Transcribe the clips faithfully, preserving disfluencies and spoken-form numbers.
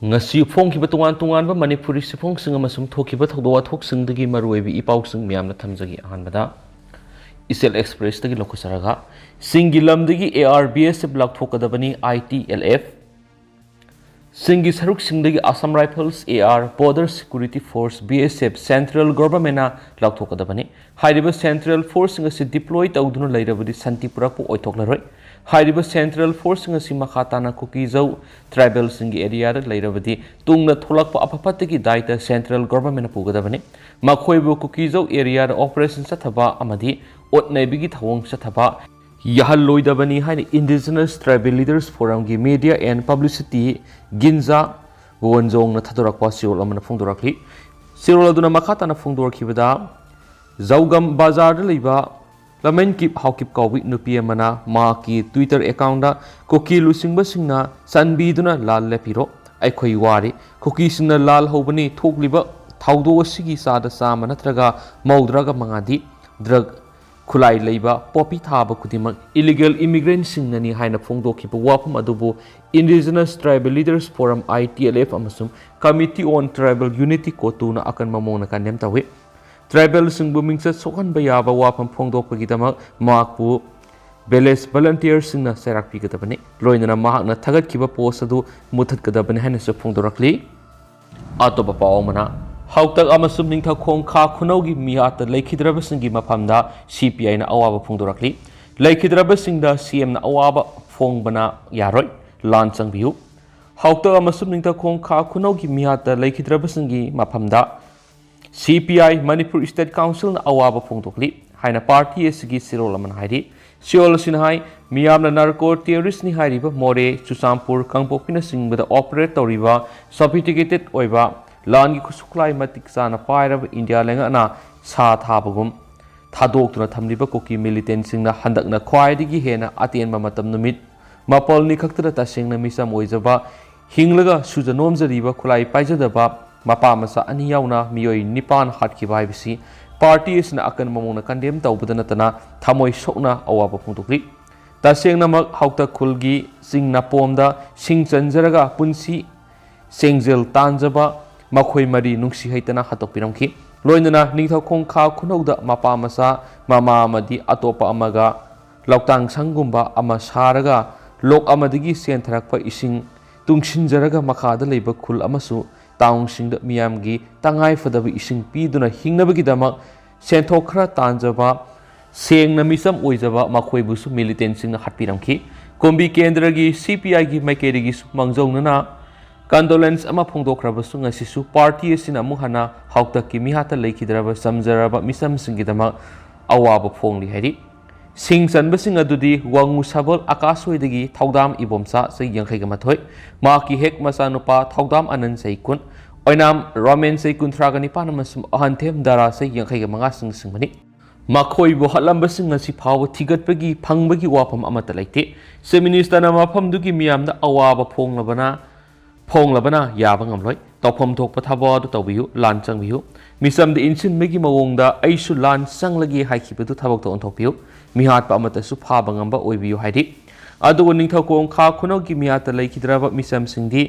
ꯉꯁꯤ ꯐꯣꯡꯈꯤꯕ ꯇꯣꯉꯥꯟ ꯇꯣꯉꯥꯟꯕ ꯃꯅꯤꯄꯨꯔꯤ ꯁꯤꯐꯣꯡꯁꯤꯡ ꯑꯃꯁꯨꯡ ꯊꯣꯛꯈꯤꯕ ꯊꯧꯗꯣꯛ ꯋꯥꯊꯣꯛꯁꯤꯡꯗꯒꯤ ꯃꯔꯨꯑꯣꯏꯕ ꯏ ꯄꯥꯎꯁꯤꯡ ꯃꯌꯥꯝꯅ ꯊꯝꯖꯒꯦ꯫ ꯑꯍꯥꯟꯕꯗ ꯏꯆꯦꯜ ꯑꯦꯛꯁꯄ꯭ꯔꯦꯁꯇꯒꯤ ꯂꯧꯈꯠꯆꯔꯒ, ꯆꯤꯡꯒꯤ ꯂꯝꯗꯒꯤ AR BSF ꯂꯧꯊꯣꯛꯀꯗꯕꯅꯤ, ITLF꯫ ꯆꯤꯡꯒꯤ ꯁꯔꯨꯛꯁꯤꯡꯗꯒꯤ Assam Rifles, AR, Border Security Force, BSF, Central Governmentꯅ ꯂꯧꯊꯣꯛꯀꯗꯕꯅꯤ꯫ ꯍꯥꯏꯔꯤꯕ Central Forceꯁꯤꯡ ꯑꯁꯤ deploy ꯇꯧꯗꯨꯅ ꯂꯩꯔꯕꯗꯤ ꯁꯥꯟꯇꯤ ꯄꯨꯔꯛꯄ ꯑꯣꯏꯊꯣꯛꯂꯔꯣꯏ꯫ ꯍꯥꯏꯔꯤꯕ Central Forceꯁꯤꯡ ꯑꯁꯤ ꯃꯈꯥ ꯇꯥꯅ ꯀꯨꯀꯤꯖꯧ tribalꯁꯤꯡꯒꯤ areaꯗ ꯂꯩꯔꯕꯗꯤ ꯇꯨꯡꯗ ꯊꯣꯛꯂꯛꯄ ꯑꯐ ꯐꯠꯇꯒꯤ ꯗꯥꯏꯇ Central Governmentꯅ ꯄꯨꯒꯗꯕꯅꯤ꯫ ꯃꯈꯣꯏꯕꯨ ꯀꯨꯀꯤꯖꯧ areaꯗ operation ꯆꯠꯊꯕ ꯑꯃꯗꯤ ꯑꯣꯠ ꯅꯩꯕꯒꯤ ꯊꯧꯑꯣꯡ ꯆꯠꯊꯕ ꯌꯥꯍꯜꯂꯣꯏꯗꯕꯅꯤ ꯍꯥꯏꯅ Indigenous Tribal Leaders Forumꯒꯤ Media and Publicity ꯒꯤꯟꯖꯥ ꯋꯣꯟꯖꯣꯡꯅ ꯊꯥꯗꯣꯔꯛꯄ ꯆꯦꯔꯣꯜ ꯑꯃꯅ ꯐꯣꯡꯗꯣꯔꯛꯂꯤ꯫ ꯆꯦꯔꯣꯜ ꯑꯗꯨꯅ ꯃꯈꯥ ꯇꯥꯅ ꯐꯣꯡꯗꯣꯔꯛꯈꯤꯕꯗ, ꯖꯧꯒꯝ ꯕꯖꯥꯔꯗ ꯂꯩꯕ ꯂꯃꯦꯟꯀꯤꯞ ꯍꯥꯎꯀꯤꯞ ꯀꯧꯕꯤ ꯅꯨꯄꯤ ꯑꯃꯅ ꯃꯍꯥꯛꯀꯤ Twitter accountꯇ ꯀꯨꯀꯤ ꯂꯨꯆꯤꯡꯕꯁꯤꯡꯅ ꯆꯥꯟꯕꯤꯗꯨꯅ ꯂꯥꯜ ꯂꯦꯞꯄꯤꯔꯣ, ꯑꯩꯈꯣꯏ ꯋꯥꯔꯤ, ꯀꯨꯀꯤꯁꯤꯡꯅ ꯂꯥꯜ ꯍꯧꯕꯅꯤ, ꯊꯣꯛꯂꯤꯕ ꯊꯧꯗꯣꯛ ꯑꯁꯤꯒꯤ ꯆꯥꯗ ꯆꯥꯝꯃ ꯅꯠꯇ꯭ꯔꯒ ꯃꯧꯗ꯭ꯔꯥꯒ ꯃꯉꯥꯗꯤ drug ꯈꯨꯠꯂꯥꯏ ꯂꯩꯕ ꯄꯣꯄꯤ ꯊꯥꯕ ꯈꯨꯗꯤꯡꯃꯛ illegal immigrantꯁꯤꯡꯅꯅꯤ ꯍꯥꯏꯅ ꯐꯣꯡꯗꯣꯛꯈꯤꯕ ꯋꯥꯐꯝ ꯑꯗꯨꯕꯨ Indigenous Tribal Leaders Forum, ITLF, ꯑꯃꯁꯨꯡ Committee on Tribal Unity, COTUꯅ ꯑꯀꯟꯕ ꯃꯑꯣꯡꯗ condemn ꯇꯧꯏ꯫ Tribalꯁꯤꯡꯕꯨ ꯃꯤꯡꯆꯠ ꯁꯣꯛꯍꯟꯕ ꯌꯥꯕ ꯋꯥꯐꯝ ꯐꯣꯡꯗꯣꯛꯄꯒꯤꯗꯃꯛ ꯃꯍꯥꯛꯄꯨ village volunteerꯁꯤꯡꯅ ꯆꯩꯔꯥꯛ ꯄꯤꯒꯗꯕꯅꯤ꯫ ꯂꯣꯏꯅꯅ ꯃꯍꯥꯛꯅ ꯊꯥꯒꯠꯈꯤꯕ post ꯑꯗꯨ ꯃꯨꯊꯠꯀꯗꯕꯅꯤ ꯍꯥꯏꯅꯁꯨ ꯐꯣꯡꯗꯣꯔꯛꯂꯤ꯫ ꯑꯇꯣꯞꯄ ꯄꯥꯎ ꯑꯃꯅ, ꯍꯥꯎꯇꯛ ꯑꯃꯁꯨꯡ ꯅꯤꯡꯊꯧꯈꯣꯡ ꯈꯥ ꯈꯨꯅꯧꯒꯤ ꯃꯤꯍꯥꯠꯇ ꯂꯩꯈꯤꯗ꯭ꯔꯕꯁꯤꯡꯒꯤ ꯃꯐꯝꯗ CPIꯅ ꯑꯋꯥꯕ ꯐꯣꯡꯗꯣꯔꯛꯂꯤ꯫ ꯂꯩꯈꯤꯗ꯭ꯔꯕꯁꯤꯡꯗ CMꯅ ꯑꯋꯥꯕ ꯐꯣꯡꯕꯅ ꯌꯥꯔꯣꯏ, ꯂꯥꯟ ꯆꯪꯕꯤꯌꯨ꯫ ꯍꯥꯎꯇꯛ ꯑꯃꯁꯨꯡ ꯅꯤꯡꯊꯧꯈꯣꯡ ꯈꯥ ꯈꯨꯅꯧꯒꯤ ꯃꯤꯍꯥꯠꯇ ꯂꯩꯈꯤꯗ꯭ꯔꯕꯁꯤꯡꯒꯤ ꯃꯐꯝꯗ CPI, Manipur State Councilꯅ ꯑꯋꯥꯕ ꯐꯣꯡꯗꯣꯛꯂꯤ ꯍꯥꯏꯅ party ꯑꯁꯤꯒꯤ ꯆꯦꯔꯣꯜ ꯑꯃꯅ ꯍꯥꯏꯔꯤ꯫ ꯆꯦꯔꯣꯜ ꯑꯁꯤꯅ ꯍꯥꯏ, ꯃꯤꯌꯥꯝꯅ narco terroristꯅꯤ ꯍꯥꯏꯔꯤꯕ ꯃꯣꯔꯦ, ꯆꯨꯔꯆꯥꯟꯄꯨꯔ, ꯀꯥꯡꯄꯣꯛꯄꯤꯅꯆꯤꯡꯕꯗ operate ꯇꯧꯔꯤꯕ sophisticated ꯑꯣꯏꯕ ꯂꯥꯟꯒꯤ ꯈꯨꯠꯁꯨ ꯈꯨꯠꯂꯥꯏ ꯃꯇꯤꯛ ꯆꯥꯅ ꯄꯥꯏꯔꯕ ꯏꯟꯗꯤꯌꯥ ꯂꯩꯉꯥꯛꯅ ꯁꯥ ꯊꯥꯕꯒꯨꯝ ꯊꯥꯗꯣꯛꯇꯨꯅ ꯊꯝꯂꯤꯕ ꯀꯨꯀꯤ militantꯁꯤꯡꯅ ꯍꯟꯗꯛꯅ ꯈ꯭ꯋꯥꯏꯗꯒꯤ ꯍꯦꯟꯅ ꯑꯇꯦꯟꯕ ꯃꯇꯝ, ꯅꯨꯃꯤꯠ ꯃꯥꯄꯜꯅꯤ ꯈꯛꯇꯗ ꯇꯁꯦꯡꯅ ꯃꯤꯆꯝ ꯑꯣꯏꯖꯕ, ꯍꯤꯡꯂꯒ ꯁꯨꯖ ꯅꯣꯝꯖꯔꯤꯕ ꯈꯨꯠꯂꯥꯏ ꯄꯥꯏꯖꯗꯕ ꯃꯄꯥ ꯃꯆꯥ ꯑꯅꯤ ꯌꯥꯎꯅ ꯃꯤꯑꯣꯏ ꯅꯤꯄꯥꯟ ꯍꯥꯠꯈꯤꯕ ꯍꯥꯏꯕꯁꯤ party ꯑꯁꯤꯅ ꯑꯀꯟꯕ ꯃꯑꯣꯡꯗ condemn ꯇꯧꯕꯗ ꯅꯠꯇꯅ ꯊꯃꯣꯏ ꯁꯣꯛꯅ ꯑꯋꯥꯕ ꯐꯣꯡꯗꯣꯛꯂꯤ꯫ ꯇꯁꯦꯡꯅꯃꯛ ꯍꯥꯎꯇꯛ ꯈꯨꯜꯒꯤ ꯆꯤꯡ ꯅꯥꯄꯣꯝꯗ ꯁꯤꯡ ꯆꯟꯖꯔꯒ ꯄꯨꯟꯁꯤ ꯁꯦꯡꯖꯦꯜ ꯇꯥꯟꯖꯕ ꯃꯈꯣꯏ ꯃꯔꯤ ꯅꯨꯡꯁꯤ ꯍꯩꯇꯅ ꯍꯥꯠꯇꯣꯛꯄꯤꯔꯝꯈꯤ꯫ ꯂꯣꯏꯅꯅ ꯅꯤꯡꯊꯧꯈꯣꯡ ꯈꯥ ꯈꯨꯅꯧꯗ ꯃꯄꯥ ꯃꯆꯥ, ꯃꯃꯥ ꯑꯃꯗꯤ ꯑꯇꯣꯞꯄ ꯑꯃꯒ ꯂꯧꯇꯥꯡ ꯁꯪꯒꯨꯝꯕ ꯑꯃ ꯁꯥꯔꯒ ꯂꯣꯛ ꯑꯃꯗꯒꯤ ꯆꯦꯟꯊꯔꯛꯄ ꯏꯁꯤꯡ ꯇꯨꯡꯁꯤꯟꯖꯔꯒ ꯃꯈꯥꯗ ꯂꯩꯕ ꯈꯨꯜ ꯑꯃꯁꯨ ꯇꯥꯎꯟꯁꯤꯡꯗ ꯃꯤꯌꯥꯝꯒꯤ ꯇꯉꯥꯏ ꯐꯗꯕ ꯏꯁꯤꯡ ꯄꯤꯗꯨꯅ ꯍꯤꯡꯅꯕꯒꯤꯗꯃꯛ ꯁꯦꯟꯊꯣꯛ ꯈꯔ ꯇꯥꯟꯖꯕ ꯁꯦꯡꯅ ꯃꯤꯆꯝ ꯑꯣꯏꯖꯕ ꯃꯈꯣꯏꯕꯨꯁꯨ ꯃꯤꯂꯤꯇꯦꯟꯁꯤꯡꯅ ꯍꯥꯠꯄꯤꯔꯝꯈꯤ꯫ ꯀꯨꯝꯕꯤ ꯀꯦꯟꯗ꯭ꯔꯒꯤ ꯁꯤ ꯄꯤ ꯑꯥꯏꯒꯤ ꯃꯥꯏꯀꯩꯗꯒꯤꯁꯨ ꯃꯥꯡꯖꯧꯅꯅ ꯀꯟꯗꯣꯂꯦꯟꯁ ꯑꯃ ꯐꯣꯡꯗꯣꯛꯈ꯭ꯔꯕꯁꯨ ꯉꯁꯤꯁꯨ ꯄꯥꯔꯇꯤ ꯑꯁꯤꯅ ꯑꯃꯨꯛ ꯍꯟꯅ ꯍꯥꯛꯇꯛꯀꯤ ꯃꯤꯍꯥꯠꯇ ꯂꯩꯈꯤꯗ꯭ꯔꯕ ꯆꯝꯖꯔꯕ ꯃꯤꯆꯝꯁꯤꯡꯒꯤꯗꯃꯛ ꯑꯋꯥꯕ ꯐꯣꯡꯂꯤ ꯍꯥꯏꯔꯤ꯫ ꯁꯤꯡ ꯆꯟꯕꯁꯤꯡ ꯑꯗꯨꯗꯤ ꯋꯥꯉꯨ ꯁꯥꯕꯜ ꯑꯀꯥꯁ ꯍꯣꯏꯗꯒꯤ ꯊꯧꯗꯥꯝ ꯏꯕꯣꯝꯆꯥ ꯆꯍꯤ ꯌꯥꯡꯈꯩꯒ ꯃꯥꯊꯣꯏ, ꯃꯍꯥꯛꯀꯤ ꯍꯦꯛ ꯃꯆꯥꯅꯨꯄꯥ ꯊꯧꯗꯥꯝ ꯑꯅꯟ ꯆꯍꯤ ꯀꯨꯟ, ꯑꯣꯏꯅꯥꯝ ꯔꯣꯃꯦꯟ ꯆꯍꯤ ꯀꯨꯟꯊ꯭ꯔꯥꯒ ꯅꯤꯄꯥꯟ ꯑꯃꯁꯨꯡ ꯑꯍꯟꯊꯦꯝ ꯗꯥꯔꯥ ꯆꯍꯤ ꯌꯥꯡꯈꯩꯒ ꯃꯉꯥꯁꯤꯡ ꯁꯤꯡꯕꯅꯤ꯫ ꯃꯈꯣꯏꯕꯨ ꯍꯥꯠꯂꯝꯕꯁꯤꯡ ꯑꯁꯤ ꯐꯥꯎꯕ ꯊꯤꯒꯠꯄꯒꯤ ꯐꯪꯕꯒꯤ ꯋꯥꯐꯝ ꯑꯃꯠꯇ ꯂꯩꯇꯦ꯫ ꯆꯤꯐ ꯃꯤꯅꯤꯁꯇꯔꯅ ꯃꯐꯝꯗꯨꯒꯤ ꯃꯤꯌꯥꯝꯗ ꯑꯋꯥꯕ ꯐꯣꯡꯂꯕꯅ ꯐꯣꯡꯂꯕꯅ ꯌꯥꯕ ꯉꯝꯂꯣꯏ꯫ ꯇꯧꯐꯝ ꯊꯣꯛꯄ ꯊꯕꯛ ꯑꯗꯨ ꯇꯧꯕꯤꯌꯨ, ꯂꯥꯟ ꯆꯪꯕꯤꯌꯨ꯫ ꯃꯤꯆꯝꯗ ꯏꯟꯁꯤꯟꯕꯒꯤ ꯃꯑꯣꯡꯗ ꯑꯩꯁꯨ ꯂꯥꯟ ꯆꯪꯂꯒꯦ ꯍꯥꯏꯈꯤꯕꯗꯨ ꯊꯕꯛꯇ ꯑꯣꯟꯊꯣꯛꯄꯤꯌꯨ꯫ ꯃꯤꯍꯥꯠꯄ ꯑꯃꯠꯇꯁꯨ ꯐꯥꯕ ꯉꯝꯕ ꯑꯣꯏꯕꯤꯌꯨ ꯍꯥꯏꯔꯤ꯫ ꯑꯗꯨꯕꯨ ꯅꯤꯡꯊꯧꯈꯣꯡ ꯈꯥ ꯈꯨꯅꯧꯒꯤ ꯃꯤꯍꯥꯠꯇ ꯂꯩꯈꯤꯗ꯭ꯔꯕ ꯃꯤꯆꯝꯁꯤꯡꯗꯤ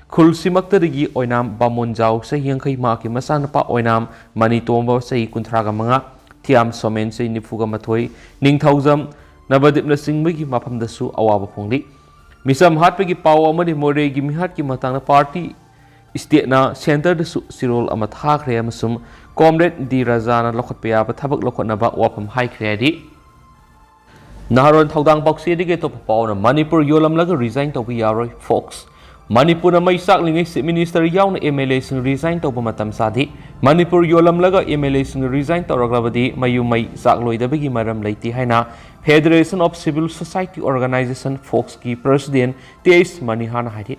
ꯈꯨꯜꯁꯤꯃꯛꯇꯗꯒꯤ ꯑꯣꯏꯅꯥꯝ ꯕꯥꯃꯣꯟꯖꯥꯎ ꯆꯍꯤ ꯌꯥꯡꯈꯩ, ꯃꯍꯥꯛꯀꯤ ꯃꯆꯥꯅꯨꯄꯥ ꯑꯣꯏꯅꯥꯝ ꯃꯅꯤꯇꯣꯝꯕ ꯆꯍꯤ ꯀꯨꯟꯊ꯭ꯔꯥꯒ ꯃꯉꯥ, ꯊꯤꯌꯥꯝ ꯁꯣꯃꯦꯟ ꯆꯍꯤ ꯅꯤꯐꯨꯒ ꯃꯥꯊꯣꯏ, ꯅꯤꯡꯊꯧꯖꯝ ꯅꯕꯗꯤꯞꯅꯆꯤꯡꯕꯒꯤ ꯃꯐꯝꯗꯁꯨ ꯑꯋꯥꯕ ꯐꯣꯡꯂꯤ꯫ ꯃꯤꯆꯝ ꯍꯥꯠꯄꯒꯤ ꯄꯥꯎ ꯑꯃꯗꯤ ꯃꯣꯔꯦꯒꯤ ꯃꯤꯍꯥꯠꯀꯤ ꯃꯇꯥꯡꯗ ꯄꯥꯔꯇꯤ ꯁ꯭ꯇꯦꯠꯅ ꯁꯦꯟꯇꯔꯗꯁꯨ ꯆꯤꯔꯣꯜ ꯑꯃ ꯊꯥꯈ꯭ꯔꯦ ꯑꯃꯁꯨꯡ ꯀꯣꯝꯔꯦꯗ ꯗꯤ ꯔꯥꯖꯥꯅ ꯂꯧꯈꯠꯄ ꯌꯥꯕ ꯊꯕꯛ ꯂꯧꯈꯠꯅꯕ ꯋꯥꯐꯝ ꯍꯥꯏꯈ꯭ꯔꯦ ꯍꯥꯏꯔꯤ꯫ ꯅꯍꯥꯔꯣꯜ ꯊꯧꯗꯥꯡ ꯄꯥꯎꯆꯦꯗꯒꯤ ꯑꯇꯣꯞꯄ ꯄꯥꯎꯅ ꯃꯅꯤꯄꯨꯔ ꯌꯣꯜꯂꯝꯂꯒ ꯔꯤꯖꯥꯏꯟ ꯇꯧꯕ ꯌꯥꯔꯣꯏ, ꯐꯣꯛꯁ꯫ ꯃꯅꯤꯄꯨꯔꯅ ꯃꯩ ꯆꯥꯛꯂꯤꯉꯩ ꯆꯤꯐ ꯃꯤꯅꯤꯁꯇꯔ ꯌꯥꯎꯅ ꯑꯦꯝ ꯑꯦꯜ ꯑꯦꯁꯤꯡ ꯔꯤꯖꯥꯏꯟ ꯇꯧꯕ ꯃꯇꯝ ꯆꯥꯗꯦ꯫ ꯃꯅꯤꯄꯨꯔ ꯌꯣꯜꯂꯝꯂꯒ ꯑꯦꯝ ꯑꯦꯜ ꯑꯦꯁꯤꯡ ꯔꯤꯖꯥꯏꯟ ꯇꯧꯔꯛꯂꯕꯗꯤ ꯃꯌꯨꯝ ꯃꯩ ꯆꯥꯛꯂꯣꯏꯗꯕꯒꯤ ꯃꯔꯝ ꯂꯩꯇꯦ ꯍꯥꯏꯅ federation of civil society organization, ꯐꯣꯛꯁꯀꯤ ꯄ꯭ꯔꯁꯤꯗꯦꯟ ꯇꯤ ꯑꯩꯆ ꯃꯅꯤꯍꯥꯅ ꯍꯥꯏꯔꯤ꯫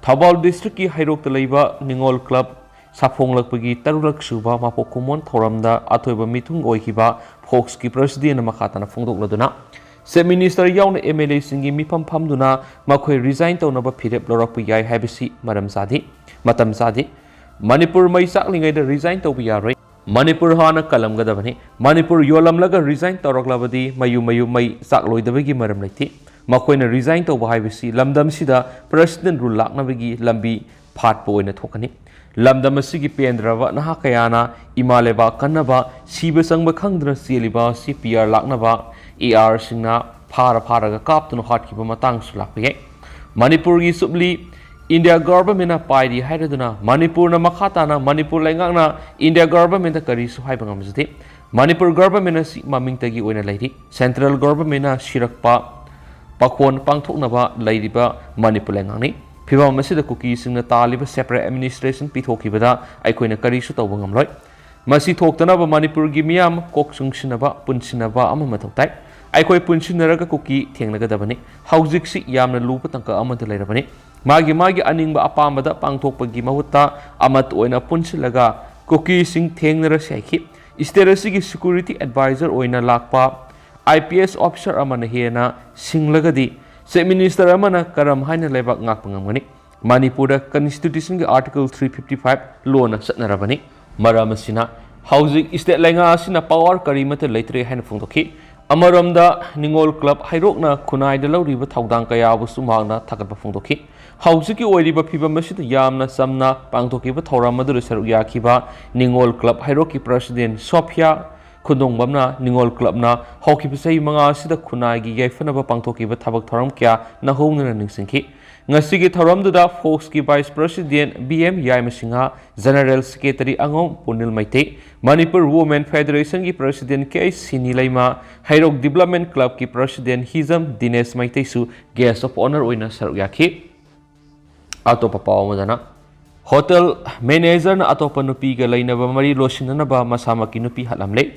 ꯊꯧꯕꯥꯜ ꯗꯤꯁꯇ꯭ꯔꯤꯛꯀꯤ ꯍꯩꯔꯣꯛꯇ ꯂꯩꯕ ꯅꯤꯉꯣꯜ ꯀ꯭ꯂꯕ ꯁꯥꯐꯣꯡꯂꯛꯄꯒꯤ ꯇꯔꯨꯛꯂꯛ ꯁꯨꯕ ꯃꯄꯣꯛ ꯀꯨꯝꯑꯣꯟ ꯊꯧꯔꯝꯗ ꯑꯊꯣꯏꯕ ꯃꯤꯊꯨꯡ ꯑꯣꯏꯈꯤꯕ ꯐꯣꯛꯁꯀꯤ ꯄ꯭ꯔꯁꯤꯗꯦꯟꯅ ꯃꯈꯥ ꯇꯥꯅ ꯐꯣꯡꯗꯣꯛꯂꯗꯨꯅ, ꯆꯤꯐ ꯃꯤꯅꯤꯁꯇꯔ ꯌꯥꯎꯅ ꯑꯦꯝ ꯑꯦꯜ ꯑꯦꯁꯤꯡꯒꯤ ꯃꯤꯐꯝ ꯐꯝꯗꯨꯅ ꯃꯈꯣꯏ ꯔꯤꯖꯥꯏꯟ ꯇꯧꯅꯕ ꯐꯤꯔꯦꯞ ꯂꯧꯔꯛꯄ ꯌꯥꯏ ꯍꯥꯏꯕꯁꯤ ꯃꯔꯝ ꯆꯥꯗꯦ, ꯃꯇꯝ ꯆꯥꯗꯦ꯫ ꯃꯅꯤꯄꯨꯔ ꯃꯩ ꯆꯥꯛꯂꯤꯉꯩꯗ ꯔꯤꯖꯥꯏꯟ ꯇꯧꯕ ꯌꯥꯔꯣꯏ꯫ ꯃꯅꯤꯄꯨꯔ ꯍꯥꯟꯅ ꯀꯜꯂꯝꯒꯗꯕꯅꯤ꯫ ꯃꯅꯤꯄꯨꯔ ꯌꯣꯜꯂꯝꯂꯒ ꯔꯤꯖꯥꯏꯟ ꯇꯧꯔꯛꯂꯕꯗꯤ ꯃꯌꯨꯝ ꯃꯌꯨꯝ ꯃꯩ ꯆꯥꯛꯂꯣꯏꯗꯕꯒꯤ ꯃꯔꯝ ꯂꯩꯇꯦ꯫ ꯃꯈꯣꯏꯅ ꯔꯤꯖꯥꯏꯟ ꯇꯧꯕ ꯍꯥꯏꯕꯁꯤ ꯂꯝꯗꯝꯁꯤꯗ ꯄ꯭ꯔꯁꯤꯗꯦꯟ ꯔꯨꯜ ꯂꯥꯛꯅꯕꯒꯤ ꯂꯝꯕꯤ ꯐꯥꯠꯄ ꯑꯣꯏꯅ ꯊꯣꯛꯀꯅꯤ꯫ ꯂꯝꯗꯝ ꯑꯁꯤꯒꯤ ꯄꯦꯟꯗ꯭ꯔꯕ ꯅꯍꯥ ꯀꯌꯥꯅ ꯏꯃꯥ ꯂꯩꯕꯥꯛ ꯀꯟꯅꯕ ꯁꯤꯕ ꯆꯪꯕ ꯈꯪꯗꯅ ꯆꯦꯜꯂꯤꯕ ꯑꯁꯤ ꯄꯤ ꯑꯥꯔ ꯂꯥꯛꯅꯕ ꯑꯦ ꯑꯥꯔꯁꯤꯡꯅ ꯐꯥꯔ ꯐꯥꯔꯒ ꯀꯥꯞꯇꯨꯅ ꯍꯥꯠꯈꯤꯕ ꯃꯇꯥꯡꯁꯨ ꯂꯥꯛꯄ ꯌꯥꯏ꯫ ꯃꯅꯤꯄꯨꯔꯒꯤ ꯆꯨꯞꯂꯤ ꯏꯟꯗꯤꯌꯥ ꯒꯚꯔꯟꯃꯦꯟꯅ ꯄꯥꯏꯔꯤ ꯍꯥꯏꯔꯗꯨꯅ ꯃꯅꯤꯄꯨꯔꯅ ꯃꯈꯥ ꯇꯥꯅ ꯃꯅꯤꯄꯨꯔ ꯂꯩꯉꯥꯛꯅ ꯏꯟꯗꯤꯌꯥ ꯒꯚꯔꯟꯃꯦꯟꯗ ꯀꯔꯤꯁꯨ ꯍꯥꯏꯕ ꯉꯝꯖꯗꯦ꯫ ꯃꯅꯤꯄꯨꯔ ꯒꯚꯔꯟꯃꯦꯟ ꯑꯁꯤ ꯃꯃꯤꯡꯇꯒꯤ ꯑꯣꯏꯅ ꯂꯩꯔꯤ꯫ ꯁꯦꯟꯇ꯭ꯔꯦꯜ ꯒꯚꯔꯟꯃꯦꯟꯅ ꯁꯤꯔꯛꯄ ꯄꯥꯈꯣꯟ ꯄꯥꯡꯊꯣꯛꯅꯕ ꯂꯩꯔꯤꯕ ꯃꯅꯤꯄꯨꯔ ꯂꯩꯉꯥꯛꯅꯤ꯫ ꯐꯤꯕꯝ ꯑꯁꯤꯗ ꯀꯨꯀꯤꯁꯤꯡꯅ ꯇꯥꯜꯂꯤꯕ ꯁꯦꯄꯔꯦꯠ ꯑꯦꯗꯃꯤꯅꯤꯁꯇ꯭ꯔꯦꯁꯟ ꯄꯤꯊꯣꯛꯈꯤꯕꯗ ꯑꯩꯈꯣꯏꯅ ꯀꯔꯤꯁꯨ ꯇꯧꯕ ꯉꯝꯂꯣꯏ꯫ ꯃꯁꯤ ꯊꯣꯛꯇꯅꯕ ꯃꯅꯤꯄꯨꯔꯒꯤ ꯃꯤꯌꯥꯝ ꯀꯣꯛ ꯆꯨꯡꯁꯤꯟꯅꯕ, ꯄꯨꯟꯁꯤꯟꯅꯕ ꯑꯃ ꯃꯊꯧ ꯇꯥꯏ꯫ ꯑꯩꯈꯣꯏ ꯄꯨꯟꯁꯤꯟꯅꯔꯒ ꯀꯨꯀꯤ ꯊꯦꯡꯅꯒꯗꯕꯅꯤ꯫ ꯍꯧꯖꯤꯛꯁꯤ ꯌꯥꯝꯅ ꯂꯨꯕ ꯇꯥꯡꯀꯛ ꯑꯃꯗ ꯂꯩꯔꯕꯅꯤ꯫ ꯃꯥꯒꯤ ꯃꯥꯒꯤ ꯑꯅꯤꯡꯕ ꯑꯄꯥꯝꯕꯗ ꯄꯥꯡꯊꯣꯛꯄꯒꯤ ꯃꯍꯨꯠꯇ ꯑꯃꯠꯇ ꯑꯣꯏꯅ ꯄꯨꯟꯁꯤꯜꯂꯒ ꯀꯨꯀꯤꯁꯤꯡ ꯊꯦꯡꯅꯔꯁꯤ ꯍꯥꯏꯈꯤ꯫ ꯁ꯭ꯇꯦꯠ ꯑꯁꯤꯒꯤ ꯁꯦꯀ꯭ꯌꯨꯔꯤꯇꯤ ꯑꯦꯗꯚꯥꯏꯖꯔ ꯑꯣꯏꯅ ꯂꯥꯛꯄ ꯑꯥꯏ ꯄꯤ ꯑꯦꯁ ꯑꯣꯐꯤꯁꯔ ꯑꯃꯅ ꯍꯦꯟꯅ ꯁꯤꯡꯂꯒꯗꯤ ꯆꯤꯐ ꯃꯤꯅꯤꯁꯇꯔ ꯑꯃꯅ ꯀꯔꯝ ꯍꯥꯏꯅ ꯂꯩꯕꯥꯛ ꯉꯥꯛꯄ ꯉꯝꯒꯅꯤ? ꯃꯅꯤꯄꯨꯔꯗ ꯀꯟꯁꯇꯤꯇ꯭ꯌꯨꯁꯟꯒꯤ ꯑꯥꯔꯇꯤꯀꯜ ꯊ꯭ꯔꯤ ꯐꯤꯐꯇꯤ ꯐꯥꯏꯚ ꯂꯣꯟꯅ ꯆꯠꯅꯔꯕꯅꯤ꯫ ꯃꯔꯝ ꯑꯁꯤꯅ ꯍꯧꯖꯤꯛ ꯁ꯭ꯇꯦꯠ ꯂꯩꯉꯥꯛ ꯑꯁꯤꯅ ꯄꯋꯥꯔ ꯀꯔꯤꯃꯠꯇ ꯂꯩꯇ꯭ꯔꯦ ꯍꯥꯏꯅ ꯐꯣꯡꯗꯣꯛꯈꯤ꯫ ꯑꯃꯔꯣꯝꯗ ꯅꯤꯉꯣꯜ ꯀ꯭ꯂꯕ ꯍꯩꯔꯣꯛꯅ ꯈꯨꯟꯅꯥꯏꯗ ꯂꯧꯔꯤꯕ ꯊꯧꯗꯥꯡ ꯀꯌꯥꯕꯨꯁꯨ ꯃꯍꯥꯛꯅ ꯊꯥꯒꯠꯄ ꯐꯣꯡꯗꯣꯛꯈꯤ꯫ ꯍꯧꯖꯤꯛꯀꯤ ꯑꯣꯏꯔꯤꯕ ꯐꯤꯕꯝ ꯑꯁꯤꯗ ꯌꯥꯝꯅ ꯆꯝꯅ ꯄꯥꯡꯊꯣꯛꯈꯤꯕ ꯊꯧꯔꯝ ꯑꯗꯨꯗ ꯁꯔꯨꯛ ꯌꯥꯈꯤꯕ ꯅꯤꯉꯣꯜ ꯀ꯭ꯂꯕ ꯍꯩꯔꯣꯛꯀꯤ ꯄ꯭ꯔꯁꯤꯗꯦꯟ ꯁꯣꯐꯤꯌꯥ ꯈꯨꯟꯗꯣꯡꯕꯝꯅ ꯅꯤꯉꯣꯜ ꯀ꯭ꯂꯕꯅ ꯍꯧꯈꯤꯕ ꯆꯍꯤ ꯃꯉꯥ ꯑꯁꯤꯗ ꯈꯨꯟꯅꯥꯏꯒꯤ ꯌꯥꯏꯐꯅꯕ ꯄꯥꯡꯊꯣꯛꯈꯤꯕ ꯊꯕꯛ ꯊꯧꯔꯝ ꯀꯌꯥ ꯅꯧꯍꯧꯅꯅ ꯅꯤꯡꯁꯤꯡꯈꯤ꯫ ꯉꯁꯤꯒꯤ ꯊꯧꯔꯝꯗꯨꯗ ꯐꯣꯛꯁꯀꯤ ꯚꯥꯏꯁ ꯄ꯭ꯔꯁꯤꯗꯦꯟ ꯕꯤ ꯑꯦꯝ ꯌꯥꯏꯃꯁꯤꯡꯍ, ꯖꯦꯅꯔꯦꯜ ꯁꯦꯀ꯭ꯔꯦꯇꯔꯤ ꯑꯉꯣꯝ ꯄꯨꯅꯤꯜ ꯃꯩꯇꯩ, ꯃꯅꯤꯄꯨꯔ ꯋꯨꯃꯦꯟ ꯐꯦꯗꯔꯦꯁꯟꯒꯤ president K H Sini Leima, Heirok development ꯀ꯭ꯂꯕꯀꯤ ꯄ꯭ꯔꯁꯤꯗꯦꯟ ꯍꯤꯖꯝ ꯗꯤꯅꯦꯁ ꯃꯩꯇꯩꯁꯨ ꯒꯦꯁ ꯑꯣꯐ ꯑꯣꯅꯔ ꯑꯣꯏꯅ ꯁꯔꯨꯛ ꯌꯥꯈꯤ꯫ ꯑꯇꯣꯞꯄ ꯄꯥꯎ ꯑꯃꯗꯅ, ꯍꯣꯇꯦꯜ ꯃꯦꯅꯦꯖꯔꯅ ꯑꯇꯣꯞꯄ ꯅꯨꯄꯤꯒ ꯂꯩꯅꯕ ꯃꯔꯤ ꯂꯣꯏꯁꯤꯟꯅꯅꯕ ꯃꯁꯥꯃꯛꯀꯤ ꯅꯨꯄꯤ ꯍꯥꯠꯂꯝꯂꯦ꯫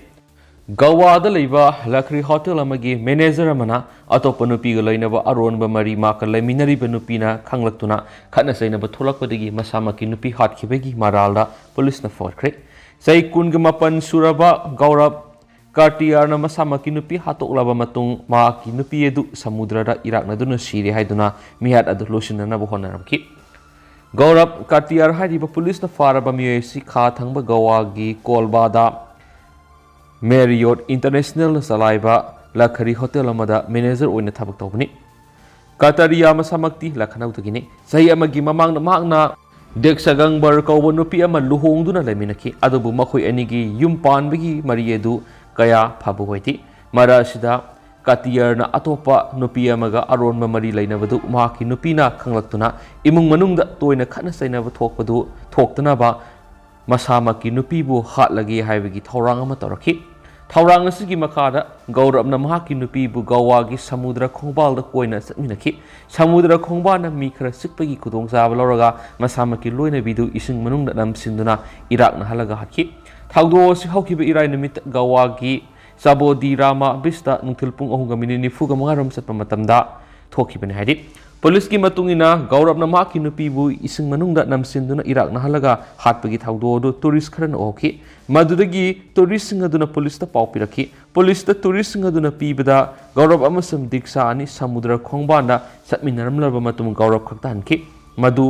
ꯒꯋꯥꯗ ꯂꯩꯕ ꯂꯛꯈꯔꯤ ꯍꯣꯇꯦꯜ ꯑꯃꯒꯤ ꯃꯦꯅꯦꯖꯔ ꯑꯃꯅ ꯑꯇꯣꯞꯄ ꯅꯨꯄꯤꯒ ꯂꯩꯅꯕ ꯑꯔꯣꯟꯕ ꯃꯔꯤ ꯃꯍꯥꯛꯀ ꯂꯩꯃꯤꯟꯅꯔꯤꯕ ꯅꯨꯄꯤꯅ ꯈꯪꯂꯛꯇꯨꯅ ꯈꯠꯅ ꯆꯩꯅꯕ ꯊꯣꯛꯂꯛꯄꯗꯒꯤ ꯃꯁꯥꯃꯛꯀꯤ ꯅꯨꯄꯤ ꯍꯥꯠꯈꯤꯕꯒꯤ ꯃꯔꯥꯜꯗ ꯄꯨꯂꯤꯁꯅ ꯐꯥꯈ꯭ꯔꯦ꯫ ꯆꯍꯤ ꯀꯨꯟꯒ ꯃꯥꯄꯟ ꯁꯨꯔꯕ ꯒꯧꯔꯕ ꯀꯥꯔꯇꯤꯌꯥꯔꯅ ꯃꯁꯥꯃꯛꯀꯤ ꯅꯨꯄꯤ ꯍꯥꯠꯇꯣꯛꯂꯕ ꯃꯇꯨꯡ ꯃꯍꯥꯛꯀꯤ ꯅꯨꯄꯤ ꯑꯗꯨ ꯁꯃꯨꯗ꯭ꯔꯗ ꯏꯔꯥꯛꯅꯗꯨꯅ ꯁꯤꯔꯦ ꯍꯥꯏꯗꯨꯅ ꯃꯤꯍꯥꯠ ꯑꯗꯨ ꯂꯣꯏꯁꯤꯟꯅꯅꯕ ꯍꯣꯠꯅꯔꯝꯈꯤ꯫ ꯒꯧꯔꯕ ꯀꯥꯔꯇꯤꯌꯥꯔ ꯍꯥꯏꯔꯤꯕ ꯄꯨꯂꯤꯁꯅ ꯐꯥꯔꯕ ꯃꯤꯑꯣꯏ ꯑꯁꯤ ꯈꯥ ꯊꯪꯕ ꯒꯋꯥꯒꯤ ꯀꯣꯜꯕꯥꯗ ꯃꯦꯔꯤꯌꯣꯠ ꯏꯟꯇꯔꯅꯦꯁꯅꯦꯜꯅ ꯆꯂꯥꯏꯕ ꯂꯛꯈꯔꯤ ꯍꯣꯇꯦꯜ ꯑꯃꯗ ꯃꯦꯅꯦꯖꯔ ꯑꯣꯏꯅ ꯊꯕꯛ ꯇꯧꯕꯅꯤ꯫ ꯀꯥꯇꯥꯔꯤꯌꯥ ꯃꯁꯥꯃꯛꯇꯤ ꯂꯈꯅꯧꯗꯒꯤꯅꯤ꯫ ꯆꯍꯤ ꯑꯃꯒꯤ ꯃꯃꯥꯡꯗ ꯃꯍꯥꯛꯅ ꯗꯦꯛꯁꯥꯒꯪꯕꯔ ꯀꯧꯕ ꯅꯨꯄꯤ ꯑꯃ ꯂꯨꯍꯣꯡꯗꯨꯅ ꯂꯩꯃꯤꯟꯅꯈꯤ꯫ ꯑꯗꯨꯕꯨ ꯃꯈꯣꯏ ꯑꯅꯤꯒꯤ ꯌꯨꯝ ꯄꯥꯟꯕꯒꯤ ꯃꯔꯤ ꯑꯗꯨ ꯀꯌꯥ ꯐꯕ ꯑꯣꯏꯗꯦ꯫ ꯃꯔꯛ ꯑꯁꯤꯗ ꯀꯥꯇꯤꯌꯔꯅ ꯑꯇꯣꯞꯄ ꯅꯨꯄꯤ ꯑꯃꯒ ꯑꯔꯣꯟꯕ ꯃꯔꯤ ꯂꯩꯅꯕꯗꯨ ꯃꯍꯥꯛꯀꯤ ꯅꯨꯄꯤꯅ ꯈꯪꯂꯛꯇꯨꯅ ꯏꯃꯨꯡ ꯃꯅꯨꯡꯗ ꯇꯣꯏꯅ ꯈꯠꯅ ꯆꯩꯅꯕ ꯊꯣꯛꯄꯗꯨ ꯊꯣꯛꯇꯅꯕ ꯃꯁꯥꯃꯛꯀꯤ ꯅꯨꯄꯤꯕꯨ ꯍꯥꯠꯂꯒꯦ ꯍꯥꯏꯕꯒꯤ ꯊꯧꯔꯥꯡ ꯑꯃ ꯇꯧꯔꯛꯈꯤ꯫ ꯊꯧꯔꯥꯡ ꯑꯁꯤꯒꯤ ꯃꯈꯥꯗ ꯒꯧꯔꯕꯅ ꯃꯍꯥꯛꯀꯤ ꯅꯨꯄꯤꯕꯨ ꯒꯋꯥꯒꯤ ꯁꯃꯨꯗ꯭ꯔ ꯈꯣꯡꯕꯥꯜꯗ ꯀꯣꯏꯅ ꯆꯠꯃꯤꯟꯅꯈꯤ꯫ ꯁꯃꯨꯗ꯭ꯔ ꯈꯣꯡꯕꯥꯜꯅ ꯃꯤ ꯈꯔ ꯆꯤꯛꯄꯒꯤ ꯈꯨꯗꯣꯡꯆꯥꯕ ꯂꯧꯔꯒ ꯃꯁꯥꯃꯛꯀꯤ ꯂꯣꯏꯅꯕꯤꯗꯨ ꯏꯁꯤꯡ ꯃꯅꯨꯡꯗ ꯅꯝꯁꯤꯟꯗꯨꯅ ꯏꯔꯥꯛꯅꯍꯜꯂꯒ ꯍꯥꯠꯈꯤ꯫ ꯊꯧꯗꯣꯛ ꯑꯁꯤ ꯍꯧꯈꯤꯕ ꯏꯔꯥꯏ ꯅꯨꯃꯤꯠ ꯒꯋꯥꯒꯤ ꯆꯥꯕꯣꯗꯤ ꯔꯥꯃꯥ ꯕꯤꯁꯇ ꯅꯨꯡꯊꯤꯜ ꯄꯨꯡ ꯑꯍꯨꯝꯒ ꯃꯤꯅꯤꯠ ꯅꯤꯐꯨꯒ ꯃꯉꯥ ꯔꯣꯝ ꯆꯠꯄ ꯃꯇꯝꯗ ꯊꯣꯛꯈꯤꯕꯅꯤ ꯍꯥꯏꯔꯤ꯫ ꯄꯨꯂꯤꯁꯀꯤ ꯃꯇꯨꯡ ꯏꯟꯅ ꯒꯧꯔꯕꯅ ꯃꯍꯥꯛꯀꯤ ꯅꯨꯄꯤꯕꯨ ꯏꯁꯤꯡ ꯃꯅꯨꯡꯗ ꯅꯝꯁꯤꯟꯗꯨꯅ ꯏꯔꯥꯛꯅꯍꯜꯂꯒ ꯍꯥꯠꯄꯒꯤ ꯊꯧꯗꯣꯛ ꯑꯗꯨ ꯇꯨꯔꯤꯁ ꯈꯔꯅ ꯎꯍꯧꯈꯤ꯫ ꯃꯗꯨꯗꯒꯤ ꯇꯨꯔꯤꯁꯁꯤꯡ ꯑꯗꯨꯅ ꯄꯨꯂꯤꯁꯇ ꯄꯥꯎ ꯄꯤꯔꯛꯈꯤ꯫ ꯄꯨꯂꯤꯁꯇ ꯇꯨꯔꯤꯁꯁꯤꯡ ꯑꯗꯨꯅ ꯄꯤꯕꯗ ꯒꯧꯔꯕ ꯑꯃꯁꯨꯡ ꯗꯤꯛꯁꯥ ꯑꯅꯤ ꯁꯃꯨꯗ꯭ꯔ ꯈꯣꯡꯕꯥꯟꯗ ꯆꯠꯃꯤꯟꯅꯔꯝꯂꯕ ꯃꯇꯨꯡ ꯒꯧꯔꯕ ꯈꯛꯇ ꯍꯟꯈꯤ꯫ ꯃꯗꯨ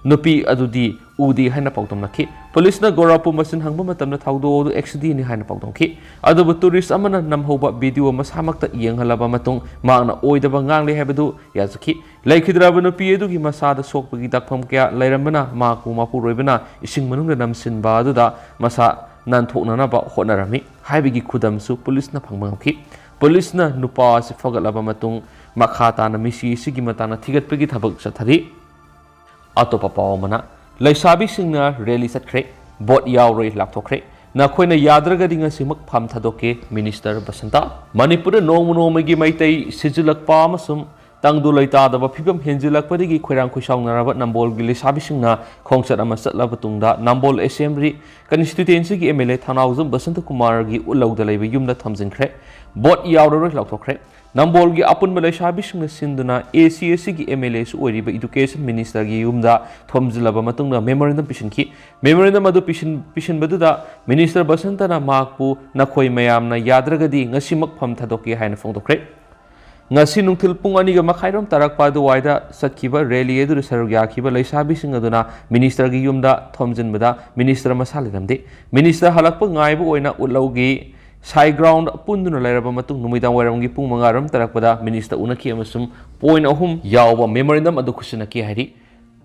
ꯅꯨꯄꯤ ꯑꯗꯨꯗꯤ ꯎꯗꯦ ꯍꯥꯏꯅ ꯄꯥꯎꯗꯝꯂꯛꯈꯤ꯫ ꯄꯨꯂꯤꯁꯅ ꯒꯧꯔꯕꯄꯨ ꯃꯁꯤꯟ ꯍꯪꯕ ꯃꯇꯝꯗ ꯊꯧꯗꯣꯛ ꯑꯗꯨ ꯑꯦꯛꯁꯤꯗꯦꯟꯅꯤ ꯍꯥꯏꯅ ꯄꯥꯎꯗꯝꯈꯤ꯫ ꯑꯗꯨꯕꯨ ꯇꯨꯔꯤꯁ ꯑꯃꯅ ꯅꯝꯍꯧꯕ ꯚꯤꯗꯤꯑꯣ ꯃꯁꯥꯃꯛꯇ ꯌꯦꯡꯍꯜꯂꯕ ꯃꯇꯨꯡ ꯃꯍꯥꯛꯅ ꯑꯣꯏꯗꯕ ꯉꯥꯡꯂꯦ ꯍꯥꯏꯕꯗꯨ ꯌꯥꯖꯈꯤ꯫ ꯂꯩꯈꯤꯗ꯭ꯔꯕ ꯅꯨꯄꯤ ꯑꯗꯨꯒꯤ ꯃꯁꯥꯗ ꯁꯣꯛꯄꯒꯤ ꯗꯥꯛꯐꯝ ꯀꯌꯥ ꯂꯩꯔꯝꯕꯅ ꯃꯍꯥꯛꯄꯨ ꯃꯄꯨꯔꯣꯏꯕꯅ ꯏꯁꯤꯡ ꯃꯅꯨꯡꯗ ꯅꯝꯁꯤꯟꯕ ꯑꯗꯨꯗ ꯃꯁꯥ ꯅꯥꯟꯊꯣꯛꯅꯅꯕ ꯍꯣꯠꯅꯔꯝꯃꯤ ꯍꯥꯏꯕꯒꯤ ꯈꯨꯗꯝꯁꯨ ꯄꯨꯂꯤꯁꯅ ꯐꯪꯕ ꯉꯝꯈꯤ꯫ ꯄꯨꯂꯤꯁꯅ ꯅꯨꯄꯥ ꯑꯁꯤ ꯐꯒꯠꯂꯕ ꯃꯇꯨꯡ ꯃꯈꯥ ꯇꯥꯅ ꯃꯤꯁꯤ ꯑꯁꯤꯒꯤ ꯃꯇꯥꯡꯗ ꯊꯤꯒꯠꯄꯒꯤ ꯊꯕꯛ ꯆꯠꯊꯔꯤ꯫ ꯑꯇꯣꯞꯄ ꯄꯥꯎ ꯑꯃꯅ, ꯂꯩꯁꯥꯕꯤꯁꯤꯡꯅ ꯔꯦꯂꯤ ꯆꯠꯈ꯭ꯔꯦ, ꯚꯣꯠ ꯌꯥꯎꯔꯣꯏ ꯂꯥꯎꯊꯣꯛꯈ꯭ꯔꯦ꯫ ꯅꯈꯣꯏꯅ ꯌꯥꯗ꯭ꯔꯒꯗꯤ ꯉꯁꯤꯃꯛ ꯐꯝ ꯊꯥꯗꯣꯛꯀꯦ, ꯃꯤꯅꯤꯁꯇꯔ ꯕꯁꯟꯇ꯫ ꯃꯅꯤꯄꯨꯔꯗ ꯅꯣꯡꯃ ꯅꯣꯡꯃꯒꯤ ꯃꯩꯇꯩ ꯁꯤꯖꯤꯜꯂꯛꯄ ꯑꯃꯁꯨꯡ ꯇꯪꯗꯨ ꯂꯩꯇꯥꯗꯕ ꯐꯤꯕꯝ ꯍꯦꯟꯖꯤꯜꯂꯛꯄꯗꯒꯤ ꯈꯣꯏꯔꯥꯡ ꯈꯣꯏꯁꯥꯎꯅꯔꯕ ꯅꯝꯕꯣꯜꯒꯤ ꯂꯩꯁꯥꯕꯤꯁꯤꯡꯅ ꯈꯣꯡꯆꯠ ꯑꯃ ꯆꯠꯂꯕ ꯇꯨꯡꯗ ꯅꯝꯕꯣꯜ ꯑꯦꯁꯦꯝꯕ꯭ꯂꯤ ꯀꯟꯁꯇꯤꯇ꯭ꯌꯨꯑꯦꯟꯁꯤꯒꯤ ꯑꯦꯝ ꯑꯦꯜ ꯑꯦ ꯊꯧꯅꯥꯎꯖꯝ ꯕꯁꯟꯇꯀꯨꯃꯥꯔꯒꯤ ꯎꯠꯂꯧꯗ ꯂꯩꯕ ꯌꯨꯝꯗ ꯊꯝꯖꯤꯟꯈ꯭ꯔꯦ꯫ ꯚꯣꯠ ꯌꯥꯎꯔꯔꯣꯏ ꯂꯥꯎꯊꯣꯛꯈ꯭ꯔꯦ꯫ ꯅꯝꯕꯣꯜꯒꯤ ꯑꯄꯨꯟꯕ ꯂꯩꯁꯥꯕꯤꯁꯤꯡꯅ ꯁꯤꯟꯗꯨꯅ ꯑꯦ ꯁꯤ ꯑꯦꯁ ꯁꯤꯒꯤ ꯑꯦꯝ ꯑꯦꯜ ꯑꯦꯁꯨ ꯑꯣꯏꯔꯤꯕ ꯏꯗꯨꯀꯦꯁꯟ ꯃꯤꯅꯤꯁꯇꯔꯒꯤ ꯌꯨꯝꯗ ꯊꯣꯝꯖꯤꯜꯂꯕ ꯃꯇꯨꯡꯗ ꯃꯦꯃꯣꯔꯦꯟꯗꯝ ꯄꯤꯁꯤꯟꯈꯤ꯫ ꯃꯦꯃꯣꯔꯦꯟꯗꯝ ꯑꯗꯨ ꯄꯤꯁꯤꯟ-, ꯄꯤꯁꯤꯟꯕꯗꯨꯗ ꯃꯤꯅꯤꯁꯇꯔ ꯕꯁꯟꯇꯅ ꯃꯍꯥꯛꯄꯨ ꯅꯈꯣꯏ ꯃꯌꯥꯝꯅ ꯌꯥꯗ꯭ꯔꯒꯗꯤ ꯉꯁꯤꯃꯛ ꯐꯝ ꯊꯥꯗꯣꯛꯀꯦ ꯍꯥꯏꯅ ꯐꯣꯡꯗꯣꯛꯈ꯭ꯔꯦ꯫ ꯉꯁꯤ ꯅꯨꯡꯊꯤꯜ ꯄꯨꯡ ꯑꯅꯤꯒ ꯃꯈꯥꯏꯔꯣꯝ ꯇꯥꯔꯛꯄ ꯑꯗꯨꯋꯥꯏꯗ ꯆꯠꯈꯤꯕ ꯔꯦꯂꯤ ꯑꯗꯨꯗ ꯁꯔꯨꯛ ꯌꯥꯈꯤꯕ ꯂꯩꯁꯥꯕꯤꯁꯤꯡ ꯑꯗꯨꯅ ꯃꯤꯅꯤꯁꯇꯔꯒꯤ ꯌꯨꯝꯗ ꯊꯣꯝꯖꯤꯟꯕꯗ ꯃꯤꯅꯤꯁꯇꯔ ꯃꯁꯥ ꯂꯩꯔꯝꯗꯦ꯫ ꯃꯤꯅꯤꯁꯇꯔ ꯍꯜꯂꯛꯄ ꯉꯥꯏꯕ ꯑꯣꯏꯅ ꯎꯠꯂꯧꯒꯤ ꯁꯥꯏ ꯒ꯭ꯔꯥꯎꯟꯗ ꯄꯨꯟꯗꯨꯅ ꯂꯩꯔꯕ ꯃꯇꯨꯡ ꯅꯨꯃꯤꯗꯥꯡ ꯋꯥꯏꯔꯝꯒꯤ ꯄꯨꯡ ꯃꯉꯥꯔꯣꯝ ꯇꯥꯔꯛꯄꯗ ꯃꯤꯅꯤꯁꯇꯔ ꯎꯅꯈꯤ ꯑꯃꯁꯨꯡ ꯄꯣꯏꯟ ꯑꯍꯨꯝ ꯌꯥꯎꯕ ꯃꯦꯃꯣꯔꯦꯟꯗꯝ ꯑꯗꯨ ꯈꯨꯠꯁꯤꯟꯅꯈꯤ ꯍꯥꯏꯔꯤ꯫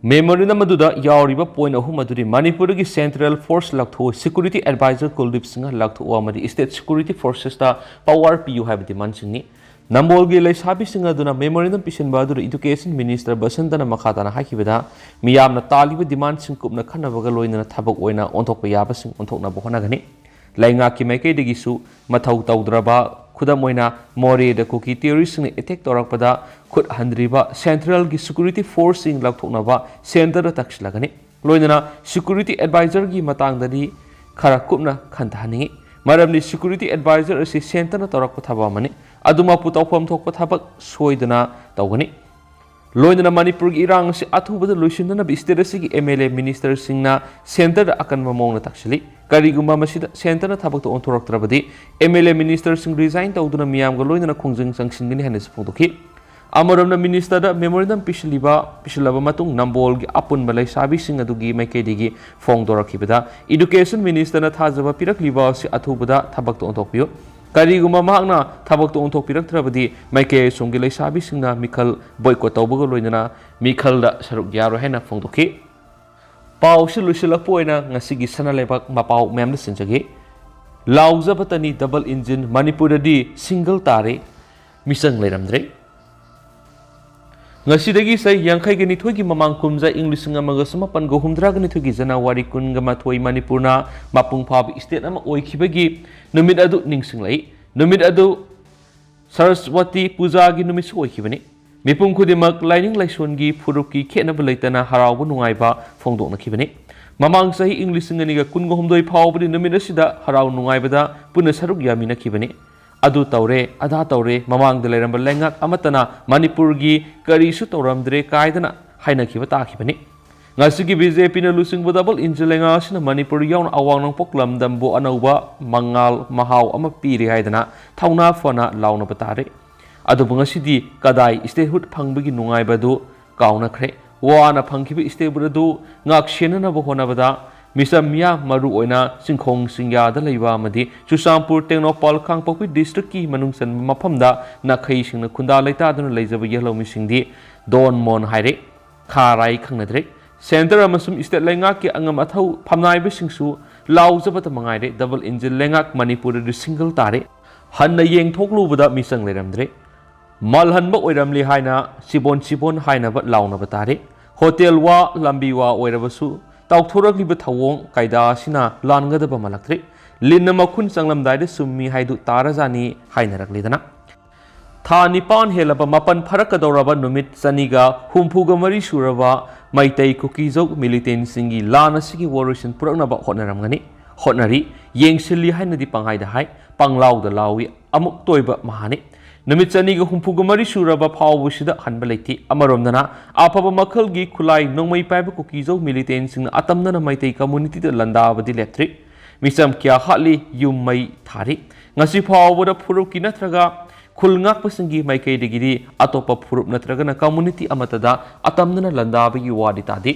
Memorandum ꯑꯗꯨꯗ ꯌꯥꯎꯔꯤꯕ point ꯑꯍꯨꯝ ꯑꯗꯨꯗꯤ ꯃꯅꯤꯄꯨꯔꯗꯒꯤ Central Force ꯂꯧꯊꯣꯛꯎ, Security Advisor ꯀꯨꯜꯗꯤꯞ ꯁꯤꯡꯍ ꯂꯧꯊꯣꯛꯎ ꯑꯃꯗꯤ State Security Forcesꯇ power ꯄꯤꯌꯨ ꯍꯥꯏꯕ demandꯁꯤꯡꯅꯤ꯫ ꯅꯝꯕꯣꯜꯒꯤ ꯂꯩꯁꯥꯕꯤꯁꯤꯡ ꯑꯗꯨꯅ memorandum ꯄꯤꯁꯤꯟꯕ ꯑꯗꯨꯗ Education Minister ꯕꯁꯟꯇꯅ ꯃꯈꯥ ꯇꯥꯅ ꯍꯥꯏꯈꯤꯕꯗ, ꯃꯤꯌꯥꯝꯅ ꯇꯥꯜꯂꯤꯕ demandꯁꯤꯡ ꯀꯨꯞꯅ ꯈꯟꯅꯕꯒ ꯂꯣꯏꯅꯅ ꯊꯕꯛ ꯑꯣꯏꯅ ꯑꯣꯟꯊꯣꯛꯄ ꯌꯥꯕꯁꯤꯡ ꯑꯣꯟꯊꯣꯛꯅꯕ ꯍꯣꯠꯅꯒꯅꯤ꯫ ꯂꯩꯉꯥꯛꯀꯤ ꯃꯥꯏꯀꯩꯗꯒꯤꯁꯨ ꯃꯊꯧ ꯇꯧꯗ꯭ꯔꯕ, ꯈꯨꯗꯝ ꯑꯣꯏꯅ ꯃꯣꯔꯦꯗ ꯀꯨꯀꯤ terroristꯁꯤꯡꯅ attack ꯇꯧꯔꯛꯄꯗ ꯈꯨꯠ ꯍꯟꯗ꯭ꯔꯤꯕ Centralꯒꯤ Security Forceꯁꯤꯡ ꯂꯧꯊꯣꯛꯅꯕ Centreꯗ ꯇꯛꯁꯤꯜꯂꯒꯅꯤ꯫ ꯂꯣꯏꯅꯅ Security Advisorꯒꯤ ꯃꯇꯥꯡꯗꯗꯤ ꯈꯔ ꯀꯨꯞꯅ ꯈꯟꯊꯍꯟꯅꯤꯡꯏ꯫ ꯃꯔꯝꯗꯤ Security Advisor ꯑꯁꯤ Centreꯅ ꯇꯧꯔꯛꯄ ꯊꯕꯛ ꯑꯃꯅꯤ꯫ ꯑꯗꯨꯃꯛꯄꯨ ꯇꯧꯐꯝ ꯊꯣꯛꯄ ꯊꯕꯛ ꯁꯣꯏꯗꯅ ꯇꯧꯒꯅꯤ꯫ ꯂꯣꯏꯅꯅ ꯃꯅꯤꯄꯨꯔꯒꯤ ꯏꯔꯥꯡ ꯑꯁꯤ ꯑꯊꯨꯕꯗ ꯂꯣꯏꯁꯤꯟꯅꯅꯕ state ꯑꯁꯤꯒꯤ MLA ministerꯁꯤꯡꯅ Centreꯗ ꯑꯀꯟꯕ ꯃꯑꯣꯡꯗ ꯇꯛꯁꯤꯜꯂꯤ꯫ ꯀꯔꯤꯒꯨꯝꯕ ꯃꯁꯤꯗ Centreꯅ ꯊꯕꯛꯇ ꯑꯣꯟꯊꯣꯔꯛꯇ꯭ꯔꯕꯗꯤ MLA ministerꯁꯤꯡ resign ꯇꯧꯗꯨꯅ ꯃꯤꯌꯥꯝꯒ ꯂꯣꯏꯅꯅ ꯈꯣꯡꯖꯪ ꯆꯪꯁꯤꯟꯒꯅꯤ ꯍꯥꯏꯅꯁꯨ ꯐꯣꯡꯗꯣꯛꯈꯤ꯫ ꯑꯃꯔꯣꯝꯗ ministerꯗ memorandum ꯄꯤꯁꯤꯜꯂꯤꯕ, ꯄꯤꯁꯤꯜꯂꯕ ꯃꯇꯨꯡ ꯅꯝꯕꯣꯜꯒꯤ ꯑꯄꯨꯟꯕ ꯂꯩꯁꯥꯕꯤꯁꯤꯡ ꯑꯗꯨꯒꯤ ꯃꯥꯏꯀꯩꯗꯒꯤ ꯐꯣꯡꯗꯣꯔꯛꯈꯤꯕꯗ, Education ministerꯅ ꯊꯥꯖꯕ ꯄꯤꯔꯛꯂꯤꯕ ꯑꯁꯤ ꯑꯊꯨꯕꯗ ꯊꯕꯛꯇ ꯑꯣꯟꯊꯣꯛꯄꯤꯌꯨ꯫ ꯀꯔꯤꯒꯨꯝꯕ ꯃꯍꯥꯛꯅ ꯊꯕꯛꯇ ꯑꯣꯟꯊꯣꯛꯄꯤꯔꯛꯇ꯭ꯔꯕꯗꯤ ꯃꯥꯏꯀꯩ ꯑꯁꯣꯝꯒꯤ ꯂꯩꯁꯥꯕꯤꯁꯤꯡꯅ ꯃꯤꯈꯜ boycott ꯇꯧꯕꯒ ꯂꯣꯏꯅꯅ ꯃꯤꯈꯜꯗ ꯁꯔꯨꯛ ꯌꯥꯔꯣꯏ ꯍꯥꯏꯅ ꯐꯣꯡꯗꯣꯛꯈꯤ꯫ ꯄꯥꯎꯁꯤ ꯂꯣꯏꯁꯤꯜꯂꯛꯄ ꯑꯣꯏꯅ ꯉꯁꯤꯒꯤ ꯁꯅꯥ ꯂꯩꯕꯥꯛ ꯃꯄꯥꯎ ꯃꯌꯥꯝꯗ ꯁꯤꯟꯖꯒꯦ꯫ ꯂꯥꯎꯖꯕꯇꯅꯤ double engine, ꯃꯅꯤꯄꯨꯔꯗꯗꯤ single ꯇꯥꯔꯦ, ꯃꯤꯆꯪ ꯂꯩꯔꯝꯗ꯭ꯔꯦ꯫ ꯉꯁꯤꯗꯒꯤ ꯆꯍꯤ ꯌꯥꯡꯈꯩꯒ ꯅꯤꯊꯣꯏꯒꯤ ꯃꯃꯥꯡ ꯀꯨꯝꯖꯥ ꯏꯪ ꯂꯤꯁꯤꯡ ꯑꯃꯒ ꯆꯃꯥꯄꯟꯒ ꯍꯨꯝꯗ꯭ꯔꯥꯒ ꯅꯤꯊꯣꯏꯒꯤ January ꯀꯨꯟꯒ ꯃꯥꯊꯣꯏ ꯃꯅꯤꯄꯨꯔꯅ ꯃꯄꯨꯡ ꯐꯥꯕ state ꯑꯃ ꯑꯣꯏꯈꯤꯕꯒꯤ ꯅꯨꯃꯤꯠ ꯑꯗꯨ ꯅꯤꯡꯁꯤꯡꯂꯛꯏ꯫ ꯅꯨꯃꯤꯠ ꯑꯗꯨ ꯁꯔꯁꯋꯇꯤ ꯄꯨꯖꯥꯒꯤ ꯅꯨꯃꯤꯠꯁꯨ ꯑꯣꯏꯈꯤꯕꯅꯤ꯫ ꯃꯤꯄꯨꯝ ꯈꯨꯗꯤꯡꯃꯛ ꯂꯥꯏꯅꯤꯡ ꯂꯥꯏꯁꯣꯟꯒꯤ ꯐꯨꯔꯨꯞꯀꯤ ꯈꯦꯠꯅꯕ ꯂꯩꯇꯅ ꯍꯔꯥꯎꯕ ꯅꯨꯡꯉꯥꯏꯕ ꯐꯣꯡꯗꯣꯛꯅꯈꯤꯕꯅꯤ꯫ ꯃꯃꯥꯡ ꯆꯍꯤ ꯏꯪ ꯂꯤꯁꯤꯡ ꯑꯅꯤꯒ ꯀꯨꯟꯒ ꯍꯨꯝꯗꯣꯏ ꯐꯥꯎꯕꯗꯤ ꯅꯨꯃꯤꯠ ꯑꯁꯤꯗ ꯍꯔꯥꯎ ꯅꯨꯡꯉꯥꯏꯕꯗ ꯄꯨꯟꯅ ꯁꯔꯨꯛ ꯌꯥꯃꯤꯟꯅꯈꯤꯕꯅꯤ꯫ ꯑꯗꯨ ꯇꯧꯔꯦ, ꯑꯗꯥ ꯇꯧꯔꯦ, ꯃꯃꯥꯡꯗ ꯂꯩꯔꯝꯕ ꯂꯩꯉꯥꯛ ꯑꯃꯠꯇꯅ ꯃꯅꯤꯄꯨꯔꯒꯤ ꯀꯔꯤꯁꯨ ꯇꯧꯔꯝꯗ꯭ꯔꯦ ꯀꯥꯏꯗꯅ ꯍꯥꯏꯅꯈꯤꯕ ꯇꯥꯈꯤꯕꯅꯤ꯫ ꯉꯁꯤꯒꯤ BJPꯅ ꯂꯨꯆꯤꯡꯕ double engine ꯂꯩꯉꯥꯛ ꯑꯁꯤꯅ ꯃꯅꯤꯄꯨꯔ ꯌꯥꯎꯅ ꯑꯋꯥꯡ ꯅꯣꯡꯄꯣꯛ ꯂꯝꯗꯝꯕꯨ ꯑꯅꯧꯕ ꯃꯉꯥꯜ ꯃꯍꯥꯎ ꯑꯃ ꯄꯤꯔꯦ ꯍꯥꯏꯗꯅ ꯊꯧꯅꯥ ꯐꯅ ꯂꯥꯎꯅꯕ ꯇꯥꯔꯦ꯫ ꯑꯗꯨꯕꯨ ꯉꯁꯤꯗꯤ ꯀꯗꯥꯏ statehood ꯐꯪꯕꯒꯤ ꯅꯨꯡꯉꯥꯏꯕ ꯑꯗꯨ ꯀꯥꯎꯅꯈ꯭ꯔꯦ꯫ ꯋꯥꯅ ꯐꯪꯈꯤꯕ statehood ꯑꯗꯨ ꯉꯥꯛꯁꯦꯟꯅꯅꯕ ꯍꯣꯠꯅꯕꯗ ꯃꯤꯆꯝ ꯃꯤꯌꯥꯝ, ꯃꯔꯨ ꯑꯣꯏꯅ ꯆꯤꯡꯈꯣꯡ ꯆꯤꯡꯌꯥꯗ ꯂꯩꯕ ꯑꯃꯗꯤ ꯆꯨꯔꯆꯥꯟꯄꯨꯔ, ꯇꯦꯡꯅꯧꯄꯥꯜ, ꯀꯥꯡꯄꯣꯛꯄꯤ districtꯀꯤ ꯃꯅꯨꯡ ꯆꯟꯕ ꯃꯐꯝꯗ ꯅꯥꯈꯩꯁꯤꯡꯅ ꯈꯨꯟꯗꯥ ꯂꯩꯇꯥꯗꯨꯅ ꯂꯩꯖꯕ ꯌꯦꯜꯍꯧꯃꯤꯁꯤꯡꯗꯤ ꯗꯣꯟ ꯃꯣꯟ ꯍꯥꯏꯔꯦ꯫ ꯈꯥ ꯔꯥꯏ ꯈꯪꯅꯗ꯭ꯔꯦ꯫ ꯁꯦꯟꯇꯔ ꯑꯃꯁꯨꯡ ꯁ꯭ꯇꯦꯠ ꯂꯩꯉꯥꯛꯀꯤ ꯑꯉꯝ ꯑꯊꯧ ꯐꯝꯅꯥꯏꯕꯁꯤꯡꯁꯨ ꯂꯥꯎꯖꯕꯇ ꯃꯉꯥꯏꯔꯦ꯫ ꯗꯕꯜ ꯏꯟꯖꯤꯟ ꯂꯩꯉꯥꯛ ꯃꯅꯤꯄꯨꯔꯗꯗꯤ ꯁꯤꯡꯒꯜ ꯇꯥꯔꯦ꯫ ꯍꯟꯅ ꯌꯦꯡꯊꯣꯛꯂꯨꯕꯗ ꯃꯤꯆꯪ ꯂꯩꯔꯝꯗ꯭ꯔꯦ꯫ ꯃꯥꯜꯍꯟꯕ ꯑꯣꯏꯔꯝꯂꯦ ꯍꯥꯏꯅ ꯁꯤꯕꯣꯟ ꯁꯤꯕꯣꯟ ꯍꯥꯏꯅꯕ ꯂꯥꯎꯅꯕ ꯇꯥꯔꯦ꯫ ꯍꯣꯇꯦꯜ ꯋꯥ, ꯂꯝꯕꯤ ꯋꯥ ꯑꯣꯏꯔꯕꯁꯨ ꯇꯥꯎꯊꯣꯔꯛꯂꯤꯕ ꯊꯧꯑꯣꯡ ꯀꯥꯏꯗꯥ ꯑꯁꯤꯅ ꯂꯥꯟꯒꯗꯕ ꯃꯥꯜꯂꯛꯇ꯭ꯔꯦ꯫ ꯂꯤꯟꯅ ꯃꯈꯨꯟ ꯆꯪꯂꯝꯗꯥꯏꯗ ꯆꯨꯝꯃꯤ ꯍꯥꯏꯗꯨ ꯇꯥꯔꯖꯥꯅꯤ ꯍꯥꯏꯅꯔꯛꯂꯦꯗꯅ꯫ ꯊꯥ ꯅꯤꯄꯥꯟ ꯍꯦꯜꯂꯕ ꯃꯥꯄꯟ ꯐꯥꯔꯛꯀꯗꯧꯔꯕ ꯅꯨꯃꯤꯠ ꯆꯅꯤꯒ ꯍꯨꯝꯐꯨꯒ ꯃꯔꯤ ꯁꯨꯔꯕ ꯃꯩꯇꯩ ꯀꯨꯀꯤꯖꯧ ꯃꯤꯂꯤꯇꯦꯟꯁꯤꯡꯒꯤ ꯂꯥꯟ ꯑꯁꯤꯒꯤ ꯋꯥꯔꯣꯏꯁꯤꯟ ꯄꯨꯔꯛꯅꯕ ꯍꯣꯠꯅꯔꯝꯒꯅꯤ꯫ ꯍꯣꯠꯅꯔꯤ, ꯌꯦꯡꯁꯤꯜꯂꯤ ꯍꯥꯏꯅꯗꯤ ꯄꯪꯍꯥꯏꯗ ꯍꯥꯏ, ꯄꯪꯂꯥꯎꯗ ꯂꯥꯎꯏ, ꯑꯃꯨꯛ ꯇꯣꯏꯕ ꯃꯍꯥꯅꯤ꯫ ꯅꯨꯃꯤꯠ ꯆꯅꯤꯒ ꯍꯨꯝꯐꯨꯒ ꯃꯔꯤ ꯁꯨꯔꯕ ꯐꯥꯎꯕꯁꯤꯗ ꯍꯟꯕ ꯂꯩꯇꯦ꯫ ꯑꯃꯔꯣꯝꯗꯅ ꯑꯐꯕ ꯃꯈꯜꯒꯤ ꯈꯨꯠꯂꯥꯏ ꯅꯣꯡꯃꯩ ꯄꯥꯏꯕ ꯀꯨꯀꯤꯖꯧ ꯃꯤꯂꯤꯇꯦꯟꯁꯤꯡꯅ ꯑꯇꯝꯅꯅ ꯃꯩꯇꯩ ꯀꯝꯃꯨꯅꯤꯇꯤꯗ ꯂꯥꯟꯗꯥꯕꯗꯤ ꯂꯦꯞꯇ꯭ꯔꯤ꯫ ꯃꯤꯆꯝ ꯀꯌꯥ ꯍꯥꯠꯂꯤ, ꯌꯨꯝ ꯃꯩ ꯊꯥꯔꯤ꯫ ꯉꯁꯤ ꯐꯥꯎꯕꯗ ꯐꯨꯔꯨꯞꯀꯤ ꯅꯠꯇ꯭ꯔꯒ ꯈꯨꯜ ꯉꯥꯛꯄꯁꯤꯡꯒꯤ ꯃꯥꯏꯀꯩꯗꯒꯤꯗꯤ ꯑꯇꯣꯞꯄ ꯐꯨꯔꯨꯞ ꯅꯠꯇ꯭ꯔꯒꯅ ꯀꯝꯃꯨꯅꯤꯇꯤ ꯑꯃꯠꯇꯗ ꯑꯇꯝꯅꯅ ꯂꯥꯟꯗꯥꯕꯒꯤ ꯋꯥꯗꯤ ꯇꯥꯗꯦ꯫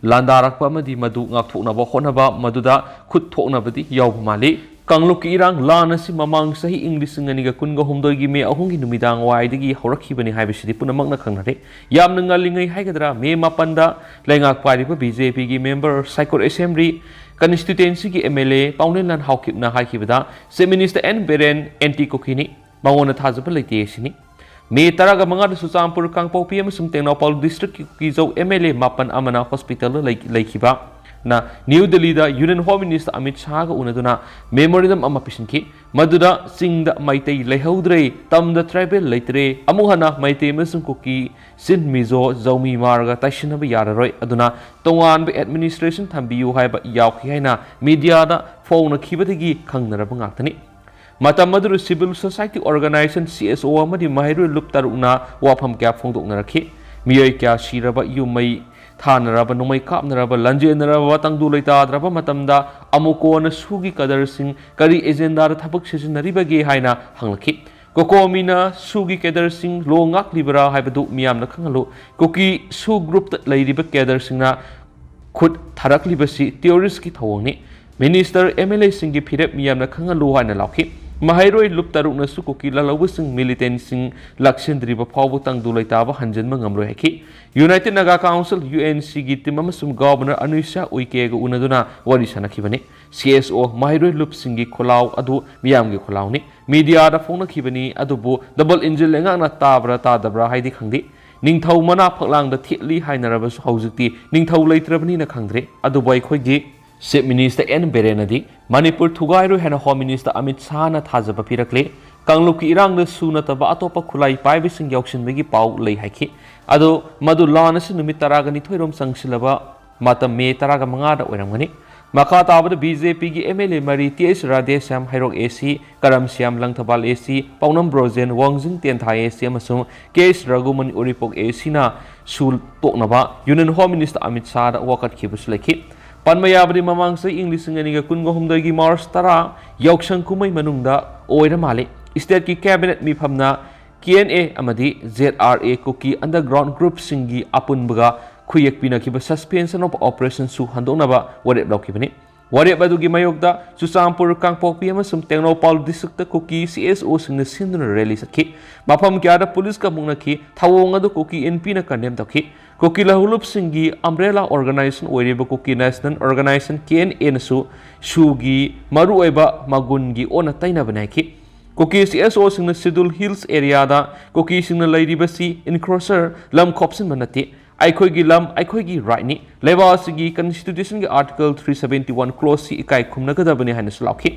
ꯂꯥꯟꯗꯥꯔꯛꯄ ꯑꯃꯗꯤ ꯃꯗꯨ ꯉꯥꯛꯊꯣꯛꯅꯕ ꯍꯣꯠꯅꯕ ꯃꯗꯨꯗ ꯈꯨꯠ ꯊꯣꯛꯅꯕꯗꯤ ꯌꯥꯎꯕ ꯃꯥꯜꯂꯤ꯫ ꯀꯥꯡꯂꯨꯞꯀꯤ ꯏꯔꯥꯡ ꯂꯥꯟ ꯑꯁꯤ ꯃꯃꯥꯡ ꯆꯍꯤ ꯏꯪ ꯂꯤꯁꯤꯡ ꯑꯅꯤꯒ ꯀꯨꯟꯒ ꯍꯨꯝꯗꯣꯏꯒꯤ ꯃꯦ ꯑꯍꯨꯝꯒꯤ ꯅꯨꯃꯤꯗꯥꯡ ꯋꯥꯏꯗꯒꯤ ꯍꯧꯔꯛꯈꯤꯕꯅꯤ ꯍꯥꯏꯕꯁꯤꯗꯤ ꯄꯨꯝꯅꯃꯛꯅ ꯈꯪꯅꯔꯦ꯫ ꯌꯥꯝꯅ ꯉꯜꯂꯤꯉꯩ ꯍꯥꯏꯒꯗ꯭ꯔꯥ, ꯃꯦ ꯃꯥꯄꯟꯗ ꯂꯩꯉꯥꯛ ꯄꯥꯏꯔꯤꯕ ꯕꯤ ꯖꯦ ꯄꯤꯒꯤ ꯃꯦꯝꯕꯔ ꯁꯥꯏꯀꯣꯠ ꯑꯦꯁꯦꯝꯕ꯭ꯂꯤ ꯀꯟꯁꯇꯤꯇ꯭ꯋꯦꯟꯁꯤꯒꯤ ꯑꯦꯝ ꯑꯦꯜ ꯑꯦ ꯄꯥꯎꯅꯦꯟꯂꯥꯟ ꯍꯥꯎꯀꯤꯞꯅ ꯍꯥꯏꯈꯤꯕꯗ, chief minister N Biren anti ꯀꯨꯀꯤꯅꯤ꯫ ꯃꯉꯣꯟꯗ ꯊꯥꯖꯕ ꯂꯩꯇꯦ ꯁꯤꯅꯤ꯫ ꯃꯦ ꯇꯔꯥꯒ ꯃꯉꯥꯗ ꯆꯨꯔꯆꯥꯟꯄꯨꯔ, ꯀꯥꯡꯄꯣꯛꯄꯤ ꯑꯃꯁꯨꯡ ꯇꯦꯡꯅꯧꯄꯥꯜ ꯗꯤꯁꯇ꯭ꯔꯤꯛꯀꯤ ꯀꯨꯀꯤꯖꯧ ꯑꯦꯝ ꯑꯦꯜ ꯑꯦ ꯃꯥꯄꯟ ꯑꯃꯅ ꯍꯣꯁꯄꯤꯇꯥꯜꯗ ꯂꯩ-, ꯂꯩꯈꯤꯕꯅ ꯅ꯭ꯌꯨ ꯗꯤꯜꯂꯤꯗ ꯌꯨꯅꯤꯌꯟ ꯍꯣꯝ ꯃꯤꯅꯤꯁꯇꯔ ꯑꯃꯤꯠ ꯁꯥꯍꯒ ꯎꯅꯗꯨꯅ ꯃꯦꯃꯣꯔꯦꯟꯗꯝ ꯑꯃ ꯄꯤꯁꯤꯟꯈꯤ꯫ ꯃꯗꯨꯗ ꯆꯤꯡꯗ ꯃꯩꯇꯩ ꯂꯩꯍꯧꯗ꯭ꯔꯦ, ꯇꯝꯗ ꯇ꯭ꯔꯥꯏꯕꯦꯜ ꯂꯩꯇ꯭ꯔꯦ, ꯑꯃꯨꯛ ꯍꯟꯅ ꯃꯩꯇꯩ ꯑꯃꯁꯨꯡ ꯀꯨꯀꯤ, ꯆꯤꯟ, ꯃꯤꯖꯣ, ꯖꯧꯃꯤ, ꯃꯥꯔꯒ ꯇꯥꯏꯁꯤꯟꯅꯕ ꯌꯥꯔꯔꯣꯏ, ꯑꯗꯨꯅ ꯇꯣꯉꯥꯟꯕ ꯑꯦꯗꯃꯤꯅꯤꯁꯇ꯭ꯔꯦꯁꯟ ꯊꯝꯕꯤꯌꯨ ꯍꯥꯏꯕ ꯌꯥꯎꯈꯤ ꯍꯥꯏꯅ ꯃꯤꯗꯤꯌꯥꯗ ꯐꯣꯡꯅꯈꯤꯕꯗꯒꯤ ꯈꯪꯅꯔꯕ ꯉꯥꯛꯇꯅꯤ꯫ ꯃꯇꯝ ꯑꯗꯨꯗ civil society organisation, C S ꯑꯣ, ꯑꯃꯗꯤ ꯃꯍꯩꯔꯣꯏ ꯂꯨꯞ ꯇꯔꯨꯛꯅ ꯋꯥꯐꯝ ꯀꯌꯥ ꯐꯣꯡꯗꯣꯛꯅꯔꯛꯈꯤ꯫ ꯃꯤꯑꯣꯏ ꯀꯌꯥ ꯁꯤꯔꯕ, ꯌꯨꯝ ꯃꯩ ꯊꯥꯅꯔꯕ, ꯅꯣꯡꯃꯩ ꯀꯥꯞꯅꯔꯕ, ꯂꯥꯟꯖꯦꯟꯅꯔꯕ, ꯇꯪꯗꯨ ꯂꯩꯇꯥꯗ꯭ꯔꯕ ꯃꯇꯝꯗ ꯑꯃꯨꯛ ꯀꯣꯟꯅ ꯁꯨꯒꯤ ꯀꯗꯔꯁꯤꯡ ꯀꯔꯤ ꯑꯦꯖꯦꯟꯗꯥꯗ ꯊꯕꯛ ꯁꯤꯖꯤꯟꯅꯔꯤꯕꯒꯦ ꯍꯥꯏꯅ ꯍꯪꯂꯛꯈꯤ꯫ ꯀꯣꯀꯣꯃꯤꯅ ꯁꯨꯒꯤ ꯀꯦꯗꯔꯁꯤꯡ ꯂꯣ ꯉꯥꯛꯂꯤꯕ꯭ꯔꯥ ꯍꯥꯏꯕꯗꯨ ꯃꯤꯌꯥꯝꯅ ꯈꯪꯍꯜꯂꯨ꯫ ꯀꯨꯀꯤ ꯁꯨ ꯒ꯭ꯔꯨꯞꯇ ꯂꯩꯔꯤꯕ ꯀꯦꯗꯔꯁꯤꯡꯅ ꯈꯨꯠ ꯊꯥꯔꯛꯂꯤꯕꯁꯤ ꯇꯦꯔꯣꯔꯤꯁꯀꯤ ꯊꯧꯑꯣꯡꯅꯤ꯫ ꯃꯤꯅꯤꯁꯇꯔ, ꯑꯦꯝ ꯑꯦꯜ ꯑꯦꯁꯤꯡꯒꯤ ꯐꯤꯔꯦꯞ ꯃꯤꯌꯥꯝꯅ ꯈꯪꯍꯜꯂꯨ ꯍꯥꯏꯅ ꯂꯥꯎꯈꯤ꯫ ꯃꯍꯩꯔꯣꯏ ꯂꯨꯞ ꯇꯔꯨꯛꯅꯁꯨ ꯀꯨꯀꯤ ꯂꯥꯜꯍꯧꯕꯁꯤꯡ, ꯃꯤꯂꯤꯇꯦꯟꯁꯤꯡ ꯂꯥꯛꯁꯤꯟꯗ꯭ꯔꯤꯕ ꯐꯥꯎꯕ ꯇꯪꯗꯨ ꯂꯩꯇꯥꯕ ꯍꯟꯖꯤꯟꯕ ꯉꯝꯂꯣꯏ ꯍꯥꯏꯈꯤ꯫ United Naga Council, U N ꯁꯤꯒꯤ ꯇꯤꯝ ꯑꯃꯁꯨꯡ ꯒꯕꯔꯅꯔ ꯑꯅꯨꯏꯁꯥ ꯎꯏꯀꯦꯒ ꯎꯅꯗꯨꯅ ꯋꯥꯔꯤ ꯁꯥꯟꯅꯈꯤꯕꯅꯤ꯫ ꯁꯤ ꯑꯦꯁ ꯑꯣ ꯃꯍꯩꯔꯣꯏ ꯂꯨꯞꯁꯤꯡꯒꯤ ꯈꯣꯜꯂꯥꯎ ꯑꯗꯨ ꯃꯤꯌꯥꯝꯒꯤ ꯈꯣꯜꯂꯥꯎꯅꯤ꯫ ꯃꯤꯗꯤꯌꯥꯗ ꯐꯣꯡꯅꯈꯤꯕꯅꯤ, ꯑꯗꯨꯕꯨ ꯗꯕꯜ ꯏꯟꯖꯤꯟ ꯂꯩꯉꯥꯛꯅ ꯇꯥꯕ꯭ꯔꯥ ꯇꯥꯗꯕ꯭ꯔꯥ ꯍꯥꯏꯗꯤ ꯈꯪꯗꯦ꯫ ꯅꯤꯡꯊꯧ ꯃꯅꯥ ꯐꯛꯂꯥꯡꯗ ꯊꯦꯠꯂꯤ ꯍꯥꯏꯅꯔꯕꯁꯨ ꯍꯧꯖꯤꯛꯇꯤ ꯅꯤꯡꯊꯧ ꯂꯩꯇ꯭ꯔꯕꯅꯤꯅ ꯈꯪꯗ꯭ꯔꯦ꯫ ꯑꯗꯨꯕꯨ ꯑꯩꯈꯣꯏꯒꯤ ꯆꯤꯐ ꯃꯤꯅꯤꯁꯇꯔ ꯑꯦꯟ ꯕꯤꯔꯦꯟꯅꯗꯤ ꯃꯅꯤꯄꯨꯔ ꯊꯨꯒꯥꯏꯔꯣꯏ ꯍꯥꯏꯅ ꯍꯣꯝ ꯃꯤꯅꯤꯁꯇꯔ ꯑꯃꯤꯠ ꯁꯥꯍꯅ ꯊꯥꯖꯕ ꯄꯤꯔꯛꯂꯤ꯫ ꯀꯥꯡꯂꯨꯞꯀꯤ ꯏꯔꯥꯡꯗ ꯁꯨ ꯅꯠꯇꯕ ꯑꯇꯣꯞꯄ ꯈꯨꯠꯂꯥꯏ ꯄꯥꯏꯕꯁꯤꯡ ꯌꯥꯎꯁꯤꯟꯕꯒꯤ ꯄꯥꯎ ꯂꯩ ꯍꯥꯏꯈꯤ꯫ ꯑꯗꯣ ꯃꯗꯨ ꯂꯥꯟ ꯑꯁꯤ ꯅꯨꯃꯤꯠ ꯇꯔꯥꯒ ꯅꯤꯊꯣꯏꯔꯣꯝ ꯆꯪꯁꯤꯜꯂꯕ ꯃꯇꯝ ꯃꯦ ꯇꯔꯥꯒ ꯃꯉꯥꯗ ꯑꯣꯏꯔꯝꯒꯅꯤ꯫ ꯃꯈꯥ ꯇꯥꯕꯗ ꯕꯤ ꯖꯦ ꯄꯤꯒꯤ ꯑꯦꯝ ꯑꯦꯜ ꯑꯦ ꯃꯔꯤ, ꯇꯤ ꯑꯩꯆ ꯔꯥꯙꯦꯁ꯭ꯌꯥꯝ ꯍꯩꯔꯣꯛ ꯑꯦ ꯁꯤ, ꯀꯔꯝ ꯁ꯭ꯌꯥꯝ ꯂꯪꯊꯕꯥꯜ ꯑꯦ ꯁꯤ, ꯄꯥꯎꯅꯝ ꯕ꯭ꯔꯣꯖꯦꯟ ꯋꯥꯡꯖꯤꯡ ꯇꯦꯟꯊꯥ ꯑꯦ ꯁꯤ ꯑꯃꯁꯨꯡ ꯀꯦ ꯑꯩꯆ ꯔꯘꯨꯃꯅꯤ ꯎꯔꯤꯄꯣꯛ ꯑꯦ ꯁꯤꯅ ꯁꯨ ꯇꯣꯛꯅꯕ ꯌꯨꯅꯤꯌꯟ ꯍꯣꯝ ꯃꯤꯅꯤꯁꯇꯔ ꯑꯃꯤꯠ ꯁꯥꯍꯗ ꯋꯥꯀꯠꯈꯤꯕꯁꯨ ꯂꯩꯈꯤ꯫ ꯄꯟꯕ ꯌꯥꯕꯗꯤ ꯃꯃꯥꯡ ꯆꯍꯤ ꯏꯪ ꯂꯤꯁꯤꯡ ꯑꯅꯤꯒ ꯀꯨꯟꯒ ꯍꯨꯝꯗꯣꯏꯒꯤ ꯃꯥꯔꯆ ꯇꯔꯥ ꯌꯥꯎꯁꯪ ꯀꯨꯝꯍꯩ ꯃꯅꯨꯡꯗ ꯑꯣꯏꯔ ꯃꯥꯜꯂꯤ, ꯁ꯭ꯇꯦꯠꯀꯤ ꯀꯦꯕꯤꯅꯦꯠ ꯃꯤꯐꯝꯅ ꯀꯦ ꯑꯦꯟ ꯑꯦ ꯑꯃꯗꯤ Z R A Kuki underground ꯒ꯭ꯔꯨꯞꯁꯤꯡꯒꯤ ꯑꯄꯨꯟꯕꯒ ꯈꯨꯌꯦꯛ ꯄꯤꯅꯈꯤꯕ suspension of operation ꯁꯨ ꯍꯟꯗꯣꯛꯅꯕ ꯋꯥꯔꯦꯞ ꯂꯧꯈꯤꯕꯅꯤ꯫ ꯋꯥꯔꯦꯞ ꯑꯗꯨꯒꯤ ꯃꯥꯌꯣꯛꯇ ꯆꯨꯔꯆꯥꯟꯄꯨꯔ, ꯀꯥꯡꯄꯣꯛꯄꯤ ꯑꯃꯁꯨꯡ ꯇꯦꯡꯅꯧꯄꯥꯜ ꯗꯤꯁꯇ꯭ꯔꯤꯛꯇ ꯀꯨꯀꯤ ꯁꯤ ꯑꯦꯁ ꯑꯣꯁꯤꯡꯅ ꯁꯤꯟꯗꯨꯅ ꯔꯦꯂꯤ ꯆꯠꯈꯤ꯫ ꯃꯐꯝ ꯀꯌꯥꯗ ꯄꯨꯂꯤꯁꯀ ꯃꯨꯛꯅꯈꯤ꯫ ꯊꯧꯑꯣꯡ ꯑꯗꯨ ꯀꯨꯀꯤ ꯏꯟꯄꯤꯅ ꯀꯟꯗꯦꯝ ꯇꯧꯈꯤ꯫ ꯀꯨꯀꯤ ꯂꯍꯨꯂꯨꯞꯁꯤꯡꯒꯤ ꯑꯝꯕ꯭ꯔꯦꯂꯥ ꯑꯣꯔꯒꯅꯥꯏꯖꯦꯁꯟ ꯑꯣꯏꯔꯤꯕ ꯀꯨꯀꯤ ꯅꯦꯁꯅꯦꯜ ꯑꯣꯔꯒꯅꯥꯏꯖꯦꯁꯟ, ꯀꯦ ꯑꯦꯟ ꯑꯦꯅꯁꯨ ꯁꯨꯒꯤ ꯃꯔꯨꯑꯣꯏꯕ ꯃꯒꯨꯟꯒꯤ ꯑꯣꯟꯅ ꯇꯩꯅꯕ ꯅꯥꯏꯈꯤ꯫ ꯀꯨꯀꯤ ꯁꯤ ꯑꯦꯁ ꯑꯣꯁꯤꯡꯅ ꯁꯦꯗꯨꯜ ꯍꯤꯜꯁ ꯑꯦꯔꯤꯌꯥꯗ ꯀꯨꯀꯤꯁꯤꯡꯅ ꯂꯩꯔꯤꯕꯁꯤ ꯏꯟꯀ꯭ꯔꯣꯆꯔ, ꯂꯝ ꯈꯣꯞꯆꯤꯟꯕ ꯅꯠꯇꯦ, ꯑꯩꯈꯣꯏꯒꯤ ꯂꯝ ꯑꯩꯈꯣꯏꯒꯤ ꯔꯥꯏꯠꯅꯤ, ꯂꯩꯕꯥꯛ ꯑꯁꯤꯒꯤ ꯀꯟꯁꯇꯤꯇ꯭ꯌꯨꯁꯟꯒꯤ ꯑꯥꯔꯇꯤꯀꯜ ꯊ꯭ꯔꯤ ꯁꯕꯦꯟꯇꯤ ꯋꯥꯟ ꯀ꯭ꯂꯣꯖꯁꯤ ꯏꯀꯥꯏ ꯈꯨꯝꯅꯒꯗꯕꯅꯤ ꯍꯥꯏꯅꯁꯨ ꯂꯥꯎꯈꯤ꯫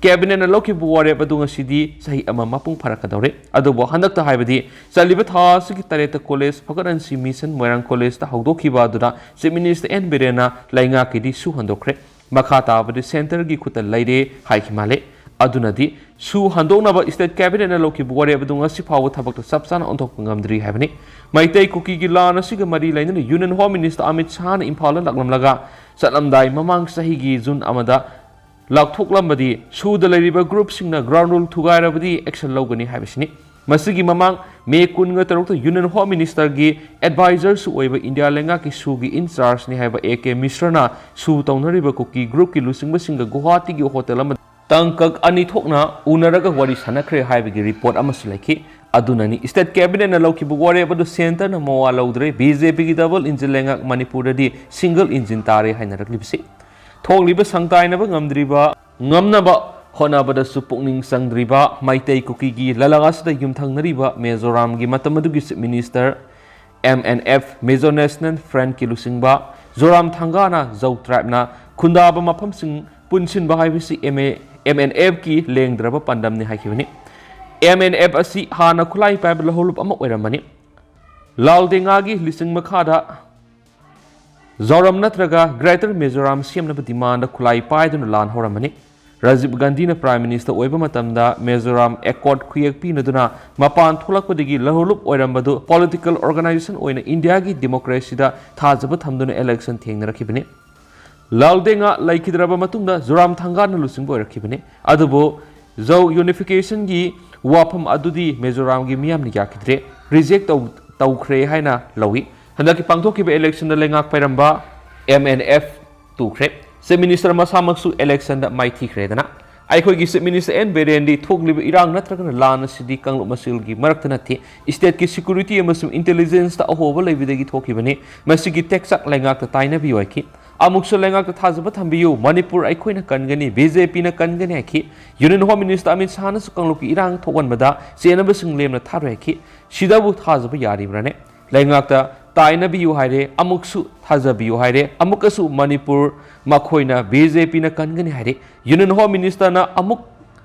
ꯀꯦꯕꯤꯅꯦꯠꯅ ꯂꯧꯈꯤꯕ ꯋꯥꯔꯦꯞ ꯑꯗꯨ ꯉꯁꯤꯗꯤ ꯆꯍꯤ ꯑꯃ ꯃꯄꯨꯡ ꯐꯥꯔꯛꯀꯗꯧꯔꯦ꯫ ꯑꯗꯨꯕꯨ ꯍꯟꯗꯛꯇ ꯍꯥꯏꯕꯗꯤ ꯆꯠꯂꯤꯕ ꯊꯥ ꯑꯁꯤꯒꯤ ꯇꯔꯦꯠꯇ ꯀꯣꯂꯦꯖ ꯐꯒꯠꯍꯟꯁꯤ ꯃꯤꯁꯟ ꯃꯣꯏꯔꯥꯡ ꯀꯣꯂꯦꯖꯇ ꯍꯧꯗꯣꯛꯈꯤꯕ ꯑꯗꯨꯗ ꯆꯤꯐ ꯃꯤꯅꯤꯁꯇꯔ ꯑꯦꯟ ꯕꯤꯔꯦꯟꯅ ꯂꯩꯉꯥꯛꯀꯤꯗꯤ ꯁꯨ ꯍꯟꯗꯣꯛꯈ꯭ꯔꯦ꯫ ꯃꯈꯥ ꯇꯥꯕꯗꯤ ꯁꯦꯟꯇꯔꯒꯤ ꯈꯨꯠꯇ ꯂꯩꯔꯦ ꯍꯥꯏꯈꯤ ꯃꯥꯜꯂꯦ꯫ ꯑꯗꯨꯅꯗꯤ ꯁꯨ ꯍꯟꯗꯣꯛꯅꯕ ꯁ꯭ꯇꯦꯠ ꯀꯦꯕꯤꯅꯦꯠꯅ ꯂꯧꯈꯤꯕ ꯋꯥꯔꯦꯞ ꯑꯗꯨ ꯉꯁꯤ ꯐꯥꯎꯕ ꯊꯕꯛꯇ ꯆꯞ ꯆꯥꯅ ꯑꯣꯟꯊꯣꯛꯄ ꯉꯝꯗ꯭ꯔꯤ ꯍꯥꯏꯕꯅꯤ꯫ ꯃꯩꯇꯩ ꯀꯨꯀꯤꯒꯤ ꯂꯥꯟ ꯑꯁꯤꯒ ꯃꯔꯤ ꯂꯩꯅꯅ ꯌꯨꯅꯤꯌꯟ ꯍꯣꯝ ꯃꯤꯅꯤꯁꯇꯔ ꯑꯃꯤꯠ ꯁꯥꯍꯅ ꯏꯝꯐꯥꯜꯗ ꯂꯥꯛꯂꯝꯂꯒ ꯆꯠꯂꯝꯗꯥꯏ ꯃꯃꯥꯡ ꯆꯍꯤꯒꯤ ꯖꯨꯟ ꯑꯃꯗ ꯂꯥꯎꯊꯣꯛꯂꯝꯕꯗꯤ ꯁꯨꯗ ꯂꯩꯔꯤꯕ ꯒ꯭ꯔꯨꯞꯁꯤꯡꯅ ꯒ꯭ꯔꯥꯎꯟ ꯔꯨꯜ ꯊꯨꯒꯥꯏꯔꯕꯗꯤ ꯑꯦꯛꯁꯟ ꯂꯧꯒꯅꯤ ꯍꯥꯏꯕꯁꯤꯅꯤ꯫ ꯃꯁꯤꯒꯤ ꯃꯃꯥꯡ ꯃꯦ ꯀꯨꯟꯒ ꯇꯔꯨꯛꯇ ꯌꯨꯅꯤꯌꯟ ꯍꯣꯝ ꯃꯤꯅꯤꯁꯇꯔꯒꯤ ꯑꯦꯗꯚꯥꯏꯖꯔꯁꯨ ꯑꯣꯏꯕ ꯏꯟꯗꯤꯌꯥ ꯂꯩꯉꯥꯛꯀꯤ ꯁꯨꯒꯤ ꯏꯟ ꯆꯥꯔꯖꯅꯤ ꯍꯥꯏꯕ ꯑꯦ ꯀꯦ ꯃꯤꯁ꯭ꯔꯅ ꯁꯨ ꯇꯧꯅꯔꯤꯕ ꯀꯨꯀꯤ ꯒ꯭ꯔꯨꯞꯀꯤ ꯂꯨꯆꯤꯡꯕꯁꯤꯡꯒ ꯒꯨꯋꯥꯍꯥꯇꯤꯒꯤ ꯍꯣꯇꯦꯜ ꯑꯃꯗ ꯇꯥꯡꯀꯛ ꯑꯅꯤ ꯊꯣꯛꯅ ꯎꯅꯔꯒ ꯋꯥꯔꯤ ꯁꯥꯟꯅꯈ꯭ꯔꯦ ꯍꯥꯏꯕꯒꯤ ꯔꯤꯄꯣꯔꯠ ꯑꯃꯁꯨ ꯂꯩꯈꯤ꯫ ꯑꯗꯨꯅꯅꯤ ꯁ꯭ꯇꯦꯠ ꯀꯦꯕꯤꯅꯦꯠꯅ ꯂꯧꯈꯤꯕ ꯋꯥꯔꯦꯞ ꯑꯗꯨ ꯁꯦꯟꯇꯔꯅ ꯃꯋꯥ ꯂꯧꯗ꯭ꯔꯦ꯫ ꯕꯤ ꯖꯦ ꯄꯤꯒꯤ ꯗꯕꯜ ꯏꯟꯖꯤꯟ ꯂꯩꯉꯥꯛ ꯃꯅꯤꯄꯨꯔꯗꯗꯤ ꯁꯤꯡꯒꯜ ꯏꯟꯖꯤꯟ ꯇꯥꯔꯦ ꯍꯥꯏꯅꯔꯛꯂꯤꯕꯁꯤ꯫ ꯊꯣꯛꯂꯤꯕ ꯁꯪꯇꯥꯏꯅꯕ ꯉꯝꯗ꯭ꯔꯤꯕ, ꯉꯝꯅꯕ ꯍꯣꯠꯅꯕꯗꯁꯨ ꯄꯨꯛꯅꯤꯡ ꯆꯪꯗ꯭ꯔꯤꯕ ꯃꯩꯇꯩ ꯀꯨꯀꯤꯒꯤ ꯂꯂꯥ ꯑꯁꯤꯗ ꯌꯨꯝꯊꯪꯅꯔꯤꯕ ꯃꯤꯖꯣꯔꯥꯝꯒꯤ ꯃꯇꯝ ꯑꯗꯨꯒꯤ chief minister, M N F, Mizo national ꯐ꯭ꯔꯟꯠꯀꯤ ꯂꯨꯆꯤꯡꯕ ꯖꯣꯔꯥꯝ ꯊꯥꯡꯒꯥꯅ ꯖꯧ ꯇ꯭ꯔꯥꯏꯕꯅ ꯈꯨꯟꯗꯥꯕ ꯃꯐꯝꯁꯤꯡ ꯄꯨꯟꯁꯤꯟꯕ ꯍꯥꯏꯕꯁꯤ ꯑꯦꯝ ꯑꯦ, ꯑꯦꯝ ꯑꯦꯟ ꯑꯦꯐꯀꯤ ꯂꯦꯡꯗ꯭ꯔꯕ ꯄꯥꯟꯗꯝꯅꯤ ꯍꯥꯏꯈꯤꯕꯅꯤ꯫ ꯑꯦꯝ ꯑꯦꯟ ꯑꯦꯐ ꯑꯁꯤ ꯍꯥꯟꯅ ꯈꯨꯠꯂꯥꯏ ꯄꯥꯏꯕ ꯂꯧꯍꯧꯂꯨꯞ ꯑꯃ ꯑꯣꯏꯔꯝꯕꯅꯤ꯫ ꯂꯥꯜꯗꯦꯉꯥꯒꯤ ꯂꯤꯆꯤꯡ ꯃꯈꯥꯗ ꯖꯣꯔꯥꯝ ꯅꯠꯇ꯭ꯔꯒ ꯒ꯭ꯔꯦꯇꯔ ꯃꯤꯖꯣꯔꯥꯝ ꯁꯦꯝꯅꯕ ꯗꯤꯃꯥꯟꯗ ꯈꯨꯠꯂꯥꯏ ꯄꯥꯏꯗꯨꯅ ꯂꯥꯟ ꯍꯧꯔꯝꯕꯅꯤ꯫ ꯔꯥꯖꯤꯕ ꯒꯥꯟꯙꯤꯅ ꯄ꯭ꯔꯥꯏꯝ ꯃꯤꯅꯤꯁꯇꯔ ꯑꯣꯏꯕ ꯃꯇꯝꯗ ꯃꯤꯖꯣꯔꯥꯝ ꯑꯦꯀꯣꯔꯗ ꯈꯨꯌꯦꯛ ꯄꯤꯅꯗꯨꯅ ꯃꯄꯥꯟ ꯊꯣꯛꯂꯛꯄꯗꯒꯤ ꯂꯧꯍꯧꯂꯨꯞ ꯑꯣꯏꯔꯝꯕꯗꯨ ꯄꯣꯂꯤꯇꯤꯀꯦꯜ ꯑꯣꯔꯒꯅꯥꯏꯖꯦꯁꯟ ꯑꯣꯏꯅ ꯏꯟꯗꯤꯌꯥꯒꯤ ꯗꯦꯃꯣꯀ꯭ꯔꯦꯁꯤꯗ ꯊꯥꯖꯕ ꯊꯝꯗꯨꯅ ꯏꯂꯦꯛꯁꯟ ꯊꯦꯡꯅꯔꯛꯈꯤꯕꯅꯤ꯫ ꯂꯥꯜꯗꯦꯉꯥ ꯂꯩꯈꯤꯗ꯭ꯔꯕ ꯃꯇꯨꯡꯗ ꯖꯣꯔꯥꯝ ꯊꯥꯡꯒꯥꯅ ꯂꯨꯆꯤꯡꯕ ꯑꯣꯏꯔꯛꯈꯤꯕꯅꯤ꯫ ꯑꯗꯨꯕꯨ ꯖꯧ ꯌꯨꯅꯤꯐꯤꯀꯦꯁꯟꯒꯤ ꯋꯥꯐꯝ ꯑꯗꯨꯗꯤ ꯃꯤꯖꯣꯔꯥꯝꯒꯤ ꯃꯤꯌꯥꯝꯅ ꯌꯥꯈꯤꯗ꯭ꯔꯦ, ꯔꯤꯖꯦꯛ ꯇꯧ-, ꯇꯧꯈ꯭ꯔꯦ ꯍꯥꯏꯅ ꯂꯧꯏ꯫ ꯍꯟꯗꯛꯀꯤ ꯄꯥꯡꯊꯣꯛꯈꯤꯕ ꯏꯂꯦꯛꯁꯟꯗ ꯂꯩꯉꯥꯛ ꯄꯥꯏꯔꯝꯕ ꯑꯦꯝ ꯑꯦꯟ ꯑꯦꯐ ꯇꯨꯈ꯭ꯔꯦ꯫ ꯆꯤꯐ ꯃꯤꯅꯤꯁꯇꯔ ꯃꯁꯥꯃꯛꯁꯨ ꯏꯂꯦꯛꯁꯟꯗ ꯃꯥꯏꯊꯤꯈ꯭ꯔꯦꯗꯅ꯫ ꯑꯩꯈꯣꯏꯒꯤ ꯆꯤꯐ ꯃꯤꯅꯤꯁꯇꯔ ꯑꯦꯟ ꯕꯤꯔꯦꯟꯗꯤ ꯊꯣꯛꯂꯤꯕ ꯏꯔꯥꯡ ꯅꯠꯇ꯭ꯔꯒꯅ ꯂꯥꯟ ꯑꯁꯤꯗꯤ ꯀꯥꯡꯂꯨꯞ ꯃꯁꯦꯜꯒꯤ ꯃꯔꯛꯇ ꯅꯠꯇꯦ, ꯁ꯭ꯇꯦꯠꯀꯤ ꯁꯦꯀ꯭ꯌꯨꯔꯤꯇꯤ ꯑꯃꯁꯨꯡ ꯏꯟꯇꯦꯂꯤꯖꯦꯟꯁꯇ ꯑꯍꯣꯕ ꯂꯩꯕꯗꯒꯤ ꯊꯣꯛꯈꯤꯕꯅꯤ꯫ ꯃꯁꯤꯒꯤ ꯇꯦꯛꯆꯥꯛ ꯂꯩꯉꯥꯛꯇ ꯇꯥꯏꯅꯕꯤꯌꯨ ꯍꯥꯏꯈꯤ꯫ ꯑꯃꯨꯛꯁꯨ ꯂꯩꯉꯥꯛꯇ ꯊꯥꯖꯕ ꯊꯝꯕꯤꯌꯨ, ꯃꯅꯤꯄꯨꯔ ꯑꯩꯈꯣꯏꯅ ꯀꯟꯒꯅꯤ, ꯕꯤ ꯖꯦ ꯄꯤꯅ ꯀꯟꯒꯅꯤ ꯍꯥꯏꯈꯤ꯫ ꯌꯨꯅꯤꯌꯟ ꯍꯣꯝ ꯃꯤꯅꯤꯁꯇꯔ ꯑꯃꯤꯠ ꯁꯥꯍꯅꯁꯨ ꯀꯥꯡꯂꯨꯞꯀꯤ ꯏꯔꯥꯡ ꯊꯣꯛꯍꯟꯕꯗ ꯆꯦꯟꯅꯕꯁꯤꯡ ꯂꯦꯝꯅ ꯊꯥꯔꯣꯏ ꯍꯥꯏꯈꯤ꯫ ꯁꯤꯗꯕꯨ ꯊꯥꯖꯕ ꯌꯥꯔꯤꯕ꯭ꯔꯥꯅꯦ? ꯂꯩꯉꯥꯛꯇ ꯇꯥꯏꯅꯕꯤꯌꯨ ꯍꯥꯏꯔꯦ, ꯑꯃꯨꯛꯁꯨ ꯊꯥꯖꯕꯤꯌꯨ ꯍꯥꯏꯔꯦ, ꯑꯃꯨꯛꯀꯁꯨ ꯃꯅꯤꯄꯨꯔ ꯃꯈꯣꯏꯅ ꯕꯤ ꯖꯦ ꯄꯤꯅ ꯀꯟꯒꯅꯤ ꯍꯥꯏꯔꯦ, ꯌꯨꯅꯤꯌꯟ ꯍꯣꯝ ꯃꯤꯅꯤꯁꯇꯔꯅ ꯑꯃꯨꯛ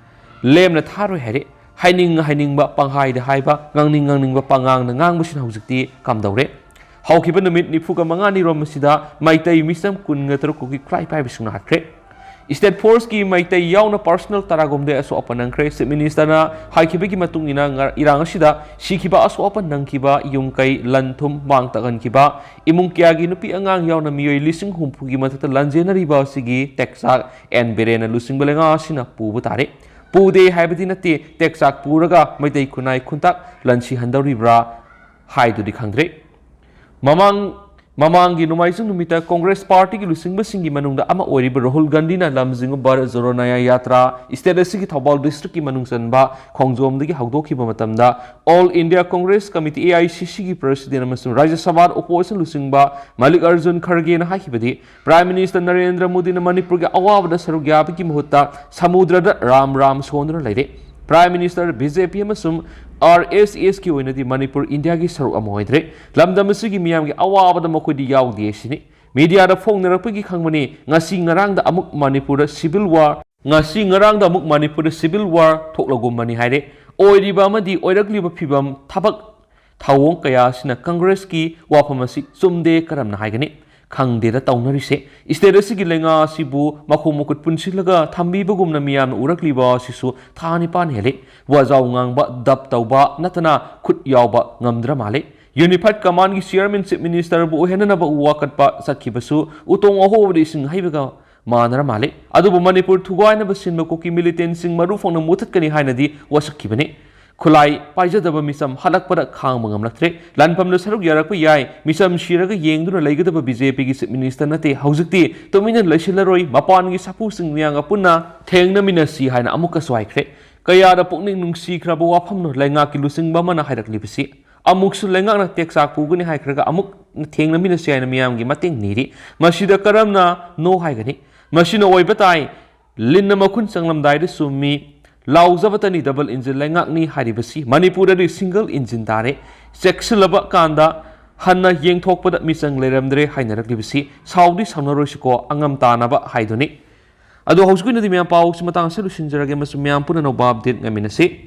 ꯂꯦꯝꯅ ꯊꯥꯔꯣꯏ ꯍꯥꯏꯔꯦ, ꯍꯥꯏꯅꯤꯡ ꯍꯥꯏꯅꯤꯡꯕ ꯄꯪꯍꯥꯏꯗ ꯍꯥꯏꯕ, ꯉꯥꯡꯅꯤꯡ ꯉꯥꯡꯅꯤꯡꯕ ꯄꯉꯥꯡꯗ ꯉꯥꯡꯕꯁꯤꯅ ꯍꯧꯖꯤꯛꯇꯤ ꯀꯝꯗꯧꯔꯦ? ꯍꯧꯈꯤꯕ ꯅꯨꯃꯤꯠ ꯅꯤꯐꯨꯒ ꯃꯉꯥꯅꯤꯔꯣꯝ ꯑꯁꯤꯗ ꯃꯩꯇꯩ ꯃꯤꯆꯝ ꯀꯨꯟꯒ ꯇꯔꯨꯛ ꯀꯨꯀꯤ ꯈꯨꯠꯂꯥꯏ ꯄꯥꯏꯕꯁꯤꯡꯅ ꯍꯥꯠꯈ꯭ꯔꯦ꯫ ꯁ꯭ꯇꯦꯠ ꯐꯣꯔꯁꯀꯤ ꯃꯩꯇꯩ ꯌꯥꯎꯅ ꯄꯥꯔꯁꯅꯦꯜ ꯇꯔꯥꯒꯨꯝꯗ ꯑꯁꯣꯛ ꯑꯄꯟ ꯅꯪꯈ꯭ꯔꯦ꯫ ꯆꯤꯐ ꯃꯤꯅꯤꯁꯇꯔꯅ ꯍꯥꯏꯈꯤꯕꯒꯤ ꯃꯇꯨꯡ ꯏꯟꯅ, ꯉ-, ꯏꯔꯥꯡ ꯑꯁꯤꯗ ꯁꯤꯈꯤꯕ, ꯑꯁꯣꯛ ꯑꯄꯟ ꯅꯪꯈꯤꯕ, ꯌꯨꯝ ꯀꯩ ꯂꯟ ꯊꯨꯝ ꯃꯥꯡ ꯇꯥꯛꯍꯟꯈꯤꯕ ꯏꯃꯨꯡ ꯀꯌꯥꯒꯤ ꯅꯨꯄꯤ ꯑꯉꯥꯡ ꯌꯥꯎꯅ ꯃꯤꯑꯣꯏ ꯂꯤꯁꯤꯡ ꯍꯨꯝꯐꯨꯒꯤ ꯃꯊꯛꯇ ꯂꯥꯟꯖꯦꯟꯅꯔꯤꯕ ꯑꯁꯤꯒꯤ ꯇꯦꯛꯆꯥꯛ ꯑꯦꯟ ꯕꯤꯔꯦꯟꯅ ꯂꯨꯆꯤꯡꯕ ꯂꯩꯉꯥꯛ ꯑꯁꯤꯅ ꯄꯨꯕ ꯇꯥꯔꯦ꯫ ꯄꯨꯗꯦ ꯍꯥꯏꯕꯗꯤ ꯅꯠꯇꯦ, ꯇꯦꯛꯆꯥꯛ ꯄꯨꯔꯒ ꯃꯩꯇꯩ ꯈꯨꯟꯅꯥꯏ ꯈꯨꯟꯇꯥꯛ ꯂꯟꯁꯤꯍꯟꯗꯧꯔꯤꯕ꯭ꯔꯥ ꯍꯥꯏꯗꯨꯗꯤ ꯈꯪꯗ꯭ꯔꯦ꯫ ꯃꯃꯥꯡ ꯃꯃꯥꯡꯒꯤ ꯅꯣꯡꯃꯥꯏꯖꯤꯡ ꯅꯨꯃꯤꯠꯇ ꯀꯣꯡꯒ꯭ꯔꯦꯁ ꯄꯥꯔꯇꯤꯒꯤ ꯂꯨꯆꯤꯡꯕꯁꯤꯡꯒꯤ ꯃꯅꯨꯡꯗ ꯑꯃ ꯑꯣꯏꯔꯤꯕ ꯔꯥꯍꯨꯜ ꯒꯥꯟꯙꯤꯅ ꯂꯝꯖꯤꯡꯕ ꯚꯥꯔꯠ ꯖꯣꯔꯣ ꯅꯌꯥ ꯌꯥꯇ꯭ꯔꯥ ꯁ꯭ꯇꯦꯠ ꯑꯁꯤꯒꯤ ꯊꯧꯕꯥꯜ ꯗꯤꯁꯇ꯭ꯔꯤꯛꯀꯤ ꯃꯅꯨꯡ ꯆꯟꯕ ꯈꯣꯡꯖꯣꯝꯗꯒꯤ ꯍꯧꯗꯣꯛꯈꯤꯕ ꯃꯇꯝꯗ, All India Congress Committee, A I C C, ꯒꯤ ꯄ꯭ꯔꯁꯤꯗꯦꯟ ꯑꯃꯁꯨꯡ ꯔꯥꯖ꯭ꯌ ꯁꯚꯥ ꯑꯣꯄꯣꯖꯤꯁꯟ ꯂꯨꯆꯤꯡꯕ ꯃꯜꯂꯤꯀꯥꯔꯖꯨꯟ ꯈꯔꯒꯦꯅ ꯍꯥꯏꯈꯤꯕꯗꯤ, ꯄ꯭ꯔꯥꯏꯝ ꯃꯤꯅꯤꯁꯇꯔ ꯅꯔꯦꯟꯗ꯭ꯔ ꯃꯣꯗꯤꯅ ꯃꯅꯤꯄꯨꯔꯒꯤ ꯑꯋꯥꯕꯗ ꯁꯔꯨꯛ ꯌꯥꯕꯒꯤ ꯃꯍꯨꯠꯇ ꯁꯃꯨꯗ꯭ꯔꯗ ꯔꯥꯝ ꯔꯥꯝ ꯁꯣꯟꯗꯨꯅ ꯂꯩꯔꯦ꯫ ꯄ꯭ꯔꯥꯏꯝ ꯃꯤꯅꯤꯁꯇꯔ, ꯕꯤ ꯖꯦ ꯄꯤ ꯑꯃꯁꯨꯡ ꯑꯥꯔ ꯑꯦꯁ ꯑꯦꯁꯀꯤ ꯑꯣꯏꯅꯗꯤ ꯃꯅꯤꯄꯨꯔ ꯏꯟꯗꯤꯌꯥꯒꯤ ꯁꯔꯨꯛ ꯑꯃ ꯑꯣꯏꯗ꯭ꯔꯦ꯫ ꯂꯝꯗꯝ ꯑꯁꯤꯒꯤ ꯃꯤꯌꯥꯝꯒꯤ ꯑꯋꯥꯕꯗ ꯃꯈꯣꯏꯗꯤ ꯌꯥꯎꯗꯦ ꯁꯤꯅꯤ꯫ ꯃꯤꯗꯤꯌꯥꯗ ꯐꯣꯡꯅꯔꯛꯄꯒꯤ ꯈꯪꯕꯅꯤ, ꯉꯁꯤ ꯉꯔꯥꯡꯗ ꯑꯃꯨꯛ ꯃꯅꯤꯄꯨꯔꯗ civil war, ꯉꯁꯤ ꯉꯔꯥꯡꯗ ꯑꯃꯨꯛ ꯃꯅꯤꯄꯨꯔꯗ civil war ꯊꯣꯛꯂꯒꯨꯝꯕꯅꯤ ꯍꯥꯏꯔꯦ꯫ ꯑꯣꯏꯔꯤꯕ ꯑꯃꯗꯤ ꯑꯣꯏꯔꯛꯂꯤꯕ ꯐꯤꯚꯝ, ꯊꯕꯛ ꯊꯧꯑꯣꯡ ꯀꯌꯥ ꯑꯁꯤꯅ ꯀꯪꯒ꯭ꯔꯦꯁꯀꯤ ꯋꯥꯐꯝ ꯑꯁꯤ ꯆꯨꯝꯗꯦ ꯀꯔꯝꯅ ꯍꯥꯏꯒꯅꯤ? ꯈꯪꯗꯦꯗ ꯇꯧꯅꯔꯤꯁꯦ꯫ ꯁ꯭ꯇꯦꯠ ꯑꯁꯤꯒꯤ ꯂꯩꯉꯥꯛ ꯑꯁꯤꯕꯨ ꯃꯈꯣꯡ ꯃꯈꯨꯠ ꯄꯨꯟꯁꯤꯜꯂꯒ ꯊꯝꯕꯤꯕꯒꯨꯝꯅ ꯃꯤꯌꯥꯝꯅ ꯎꯔꯛꯂꯤꯕ ꯑꯁꯤꯁꯨ ꯊꯥ ꯅꯤꯄꯥꯟ ꯍꯦꯜꯂꯦ꯫ ꯋꯥꯖꯥꯎ ꯉꯥꯡꯕ, ꯗꯞ ꯇꯧꯕ ꯅꯠꯇꯅ ꯈꯨꯠ ꯌꯥꯎꯕ ꯉꯝꯗ꯭ꯔ ꯃꯥꯜꯂꯦ꯫ Unified Command ꯒꯤ ꯆꯤꯌꯔꯃꯦꯟ ꯆꯤꯐ ꯃꯤꯅꯤꯁꯇꯔꯕꯨ ꯑꯣꯏꯍꯟꯅꯅꯕ ꯋꯥꯀꯠꯄ ꯆꯠꯈꯤꯕꯁꯨ ꯎꯇꯣꯡ ꯑꯍꯣꯕꯗ ꯏꯁꯤꯡ ꯍꯩꯕꯒ ꯃꯥꯟꯅꯔ ꯃꯥꯜꯂꯦ꯫ ꯑꯗꯨꯕꯨ ꯃꯅꯤꯄꯨꯔ ꯊꯨꯒꯥꯏꯅꯕ ꯁꯤꯟꯕ ꯀꯨꯀꯤ ꯃꯤꯂꯤꯇꯦꯟꯁꯤꯡ ꯃꯔꯨ ꯐꯪꯅ ꯃꯨꯊꯠꯀꯅꯤ ꯍꯥꯏꯅꯗꯤ ꯋꯥꯁꯛꯈꯤꯕꯅꯤ꯫ ꯈꯨꯠꯂꯥꯏ ꯄꯥꯏꯖꯗꯕ ꯃꯤꯆꯝ ꯍꯜꯂꯛꯄꯗ ꯈꯥꯡꯕ ꯉꯝꯂꯛꯇ꯭ꯔꯦ꯫ ꯂꯥꯟꯐꯝꯗ ꯁꯔꯨꯛ ꯌꯥꯔꯛꯄ ꯌꯥꯏ꯫ ꯃꯤꯆꯝ ꯁꯤꯔꯒ ꯌꯦꯡꯗꯨꯅ ꯂꯩꯒꯗꯕ ꯕꯤ ꯖꯦ ꯄꯤꯒꯤ ꯆꯤꯐ ꯃꯤꯅꯤꯁꯇꯔ ꯅꯠꯇꯦ꯫ ꯍꯧꯖꯤꯛꯇꯤ ꯇꯨꯃꯤꯟꯅ ꯂꯩꯁꯤꯜꯂꯔꯣꯏ꯫ ꯃꯄꯥꯟꯒꯤ ꯁꯥꯐꯨꯁꯤꯡ ꯃꯌꯥꯝꯒ ꯄꯨꯟꯅ ꯊꯦꯡꯅꯃꯤꯟꯅꯁꯤ ꯍꯥꯏꯅ ꯑꯃꯨꯛꯀꯁꯨ ꯍꯥꯏꯈ꯭ꯔꯦ꯫ ꯀꯌꯥꯗ ꯄꯨꯛꯅꯤꯡ ꯅꯨꯡꯁꯤꯈ꯭ꯔꯕ ꯋꯥꯐꯝꯅꯣ ꯂꯩꯉꯥꯛꯀꯤ ꯂꯨꯆꯤꯡꯕ ꯑꯃꯅ ꯍꯥꯏꯔꯛꯂꯤꯕꯁꯤ꯫ ꯑꯃꯨꯛꯁꯨ ꯂꯩꯉꯥꯛꯅ ꯇꯦꯛꯆꯥꯛ ꯄꯨꯒꯅꯤ ꯍꯥꯏꯈ꯭ꯔꯒ ꯑꯃꯨꯛ ꯊꯦꯡꯅꯃꯤꯟꯅꯁꯤ ꯍꯥꯏꯅ ꯃꯤꯌꯥꯝꯒꯤ ꯃꯇꯦꯡ ꯅꯤꯔꯤ꯫ ꯃꯁꯤꯗ ꯀꯔꯝꯅ no ꯍꯥꯏꯒꯅꯤ? ꯃꯁꯤꯅ ꯑꯣꯏꯕ ꯇꯥꯏ꯫ ꯂꯤꯟꯅ ꯃꯈꯨꯟ ꯆꯪꯂꯝꯗꯥꯏꯗ ꯆꯨꯝꯃꯤ꯫ ꯂꯥꯎꯖꯕꯇꯅꯤ ꯗꯕꯜ ꯏꯟꯖꯤꯟ ꯂꯩꯉꯥꯛꯅꯤ ꯍꯥꯏꯔꯤꯕꯁꯤ ꯃꯅꯤꯄꯨꯔꯗꯗꯤ ꯁꯤꯡꯒꯜ ꯏꯟꯖꯤꯟ ꯇꯥꯔꯦ꯫ ꯆꯦꯛꯁꯤꯜꯂꯕ ꯀꯥꯟꯗ ꯍꯟꯅ ꯌꯦꯡꯊꯣꯛꯄꯗ ꯃꯤꯆꯪ ꯂꯩꯔꯝꯗ꯭ꯔꯦ ꯍꯥꯏꯅꯔꯛꯂꯤꯕꯁꯤ ꯁꯥꯎꯗꯤ ꯁꯥꯎꯅꯔꯣꯏꯁꯤꯀꯣ, ꯑꯉꯝ ꯇꯥꯅꯕ ꯍꯥꯏꯗꯨꯅꯤ꯫ ꯑꯗꯣ ꯍꯧꯖꯤꯛꯀꯤ ꯑꯣꯏꯅꯗꯤ ꯃꯌꯥꯝ ꯄꯥꯎꯁꯤ ꯃꯇꯥꯡ ꯑꯁꯤꯗ ꯂꯣꯏꯁꯤꯟꯖꯔꯒꯦ ꯑꯃꯁꯨꯡ ꯃꯌꯥꯝ ꯄꯨꯟꯅ ꯑꯅꯧꯕ ꯑꯞꯗꯦꯠ ꯉꯥꯏꯃꯤꯟꯅꯁꯤ꯫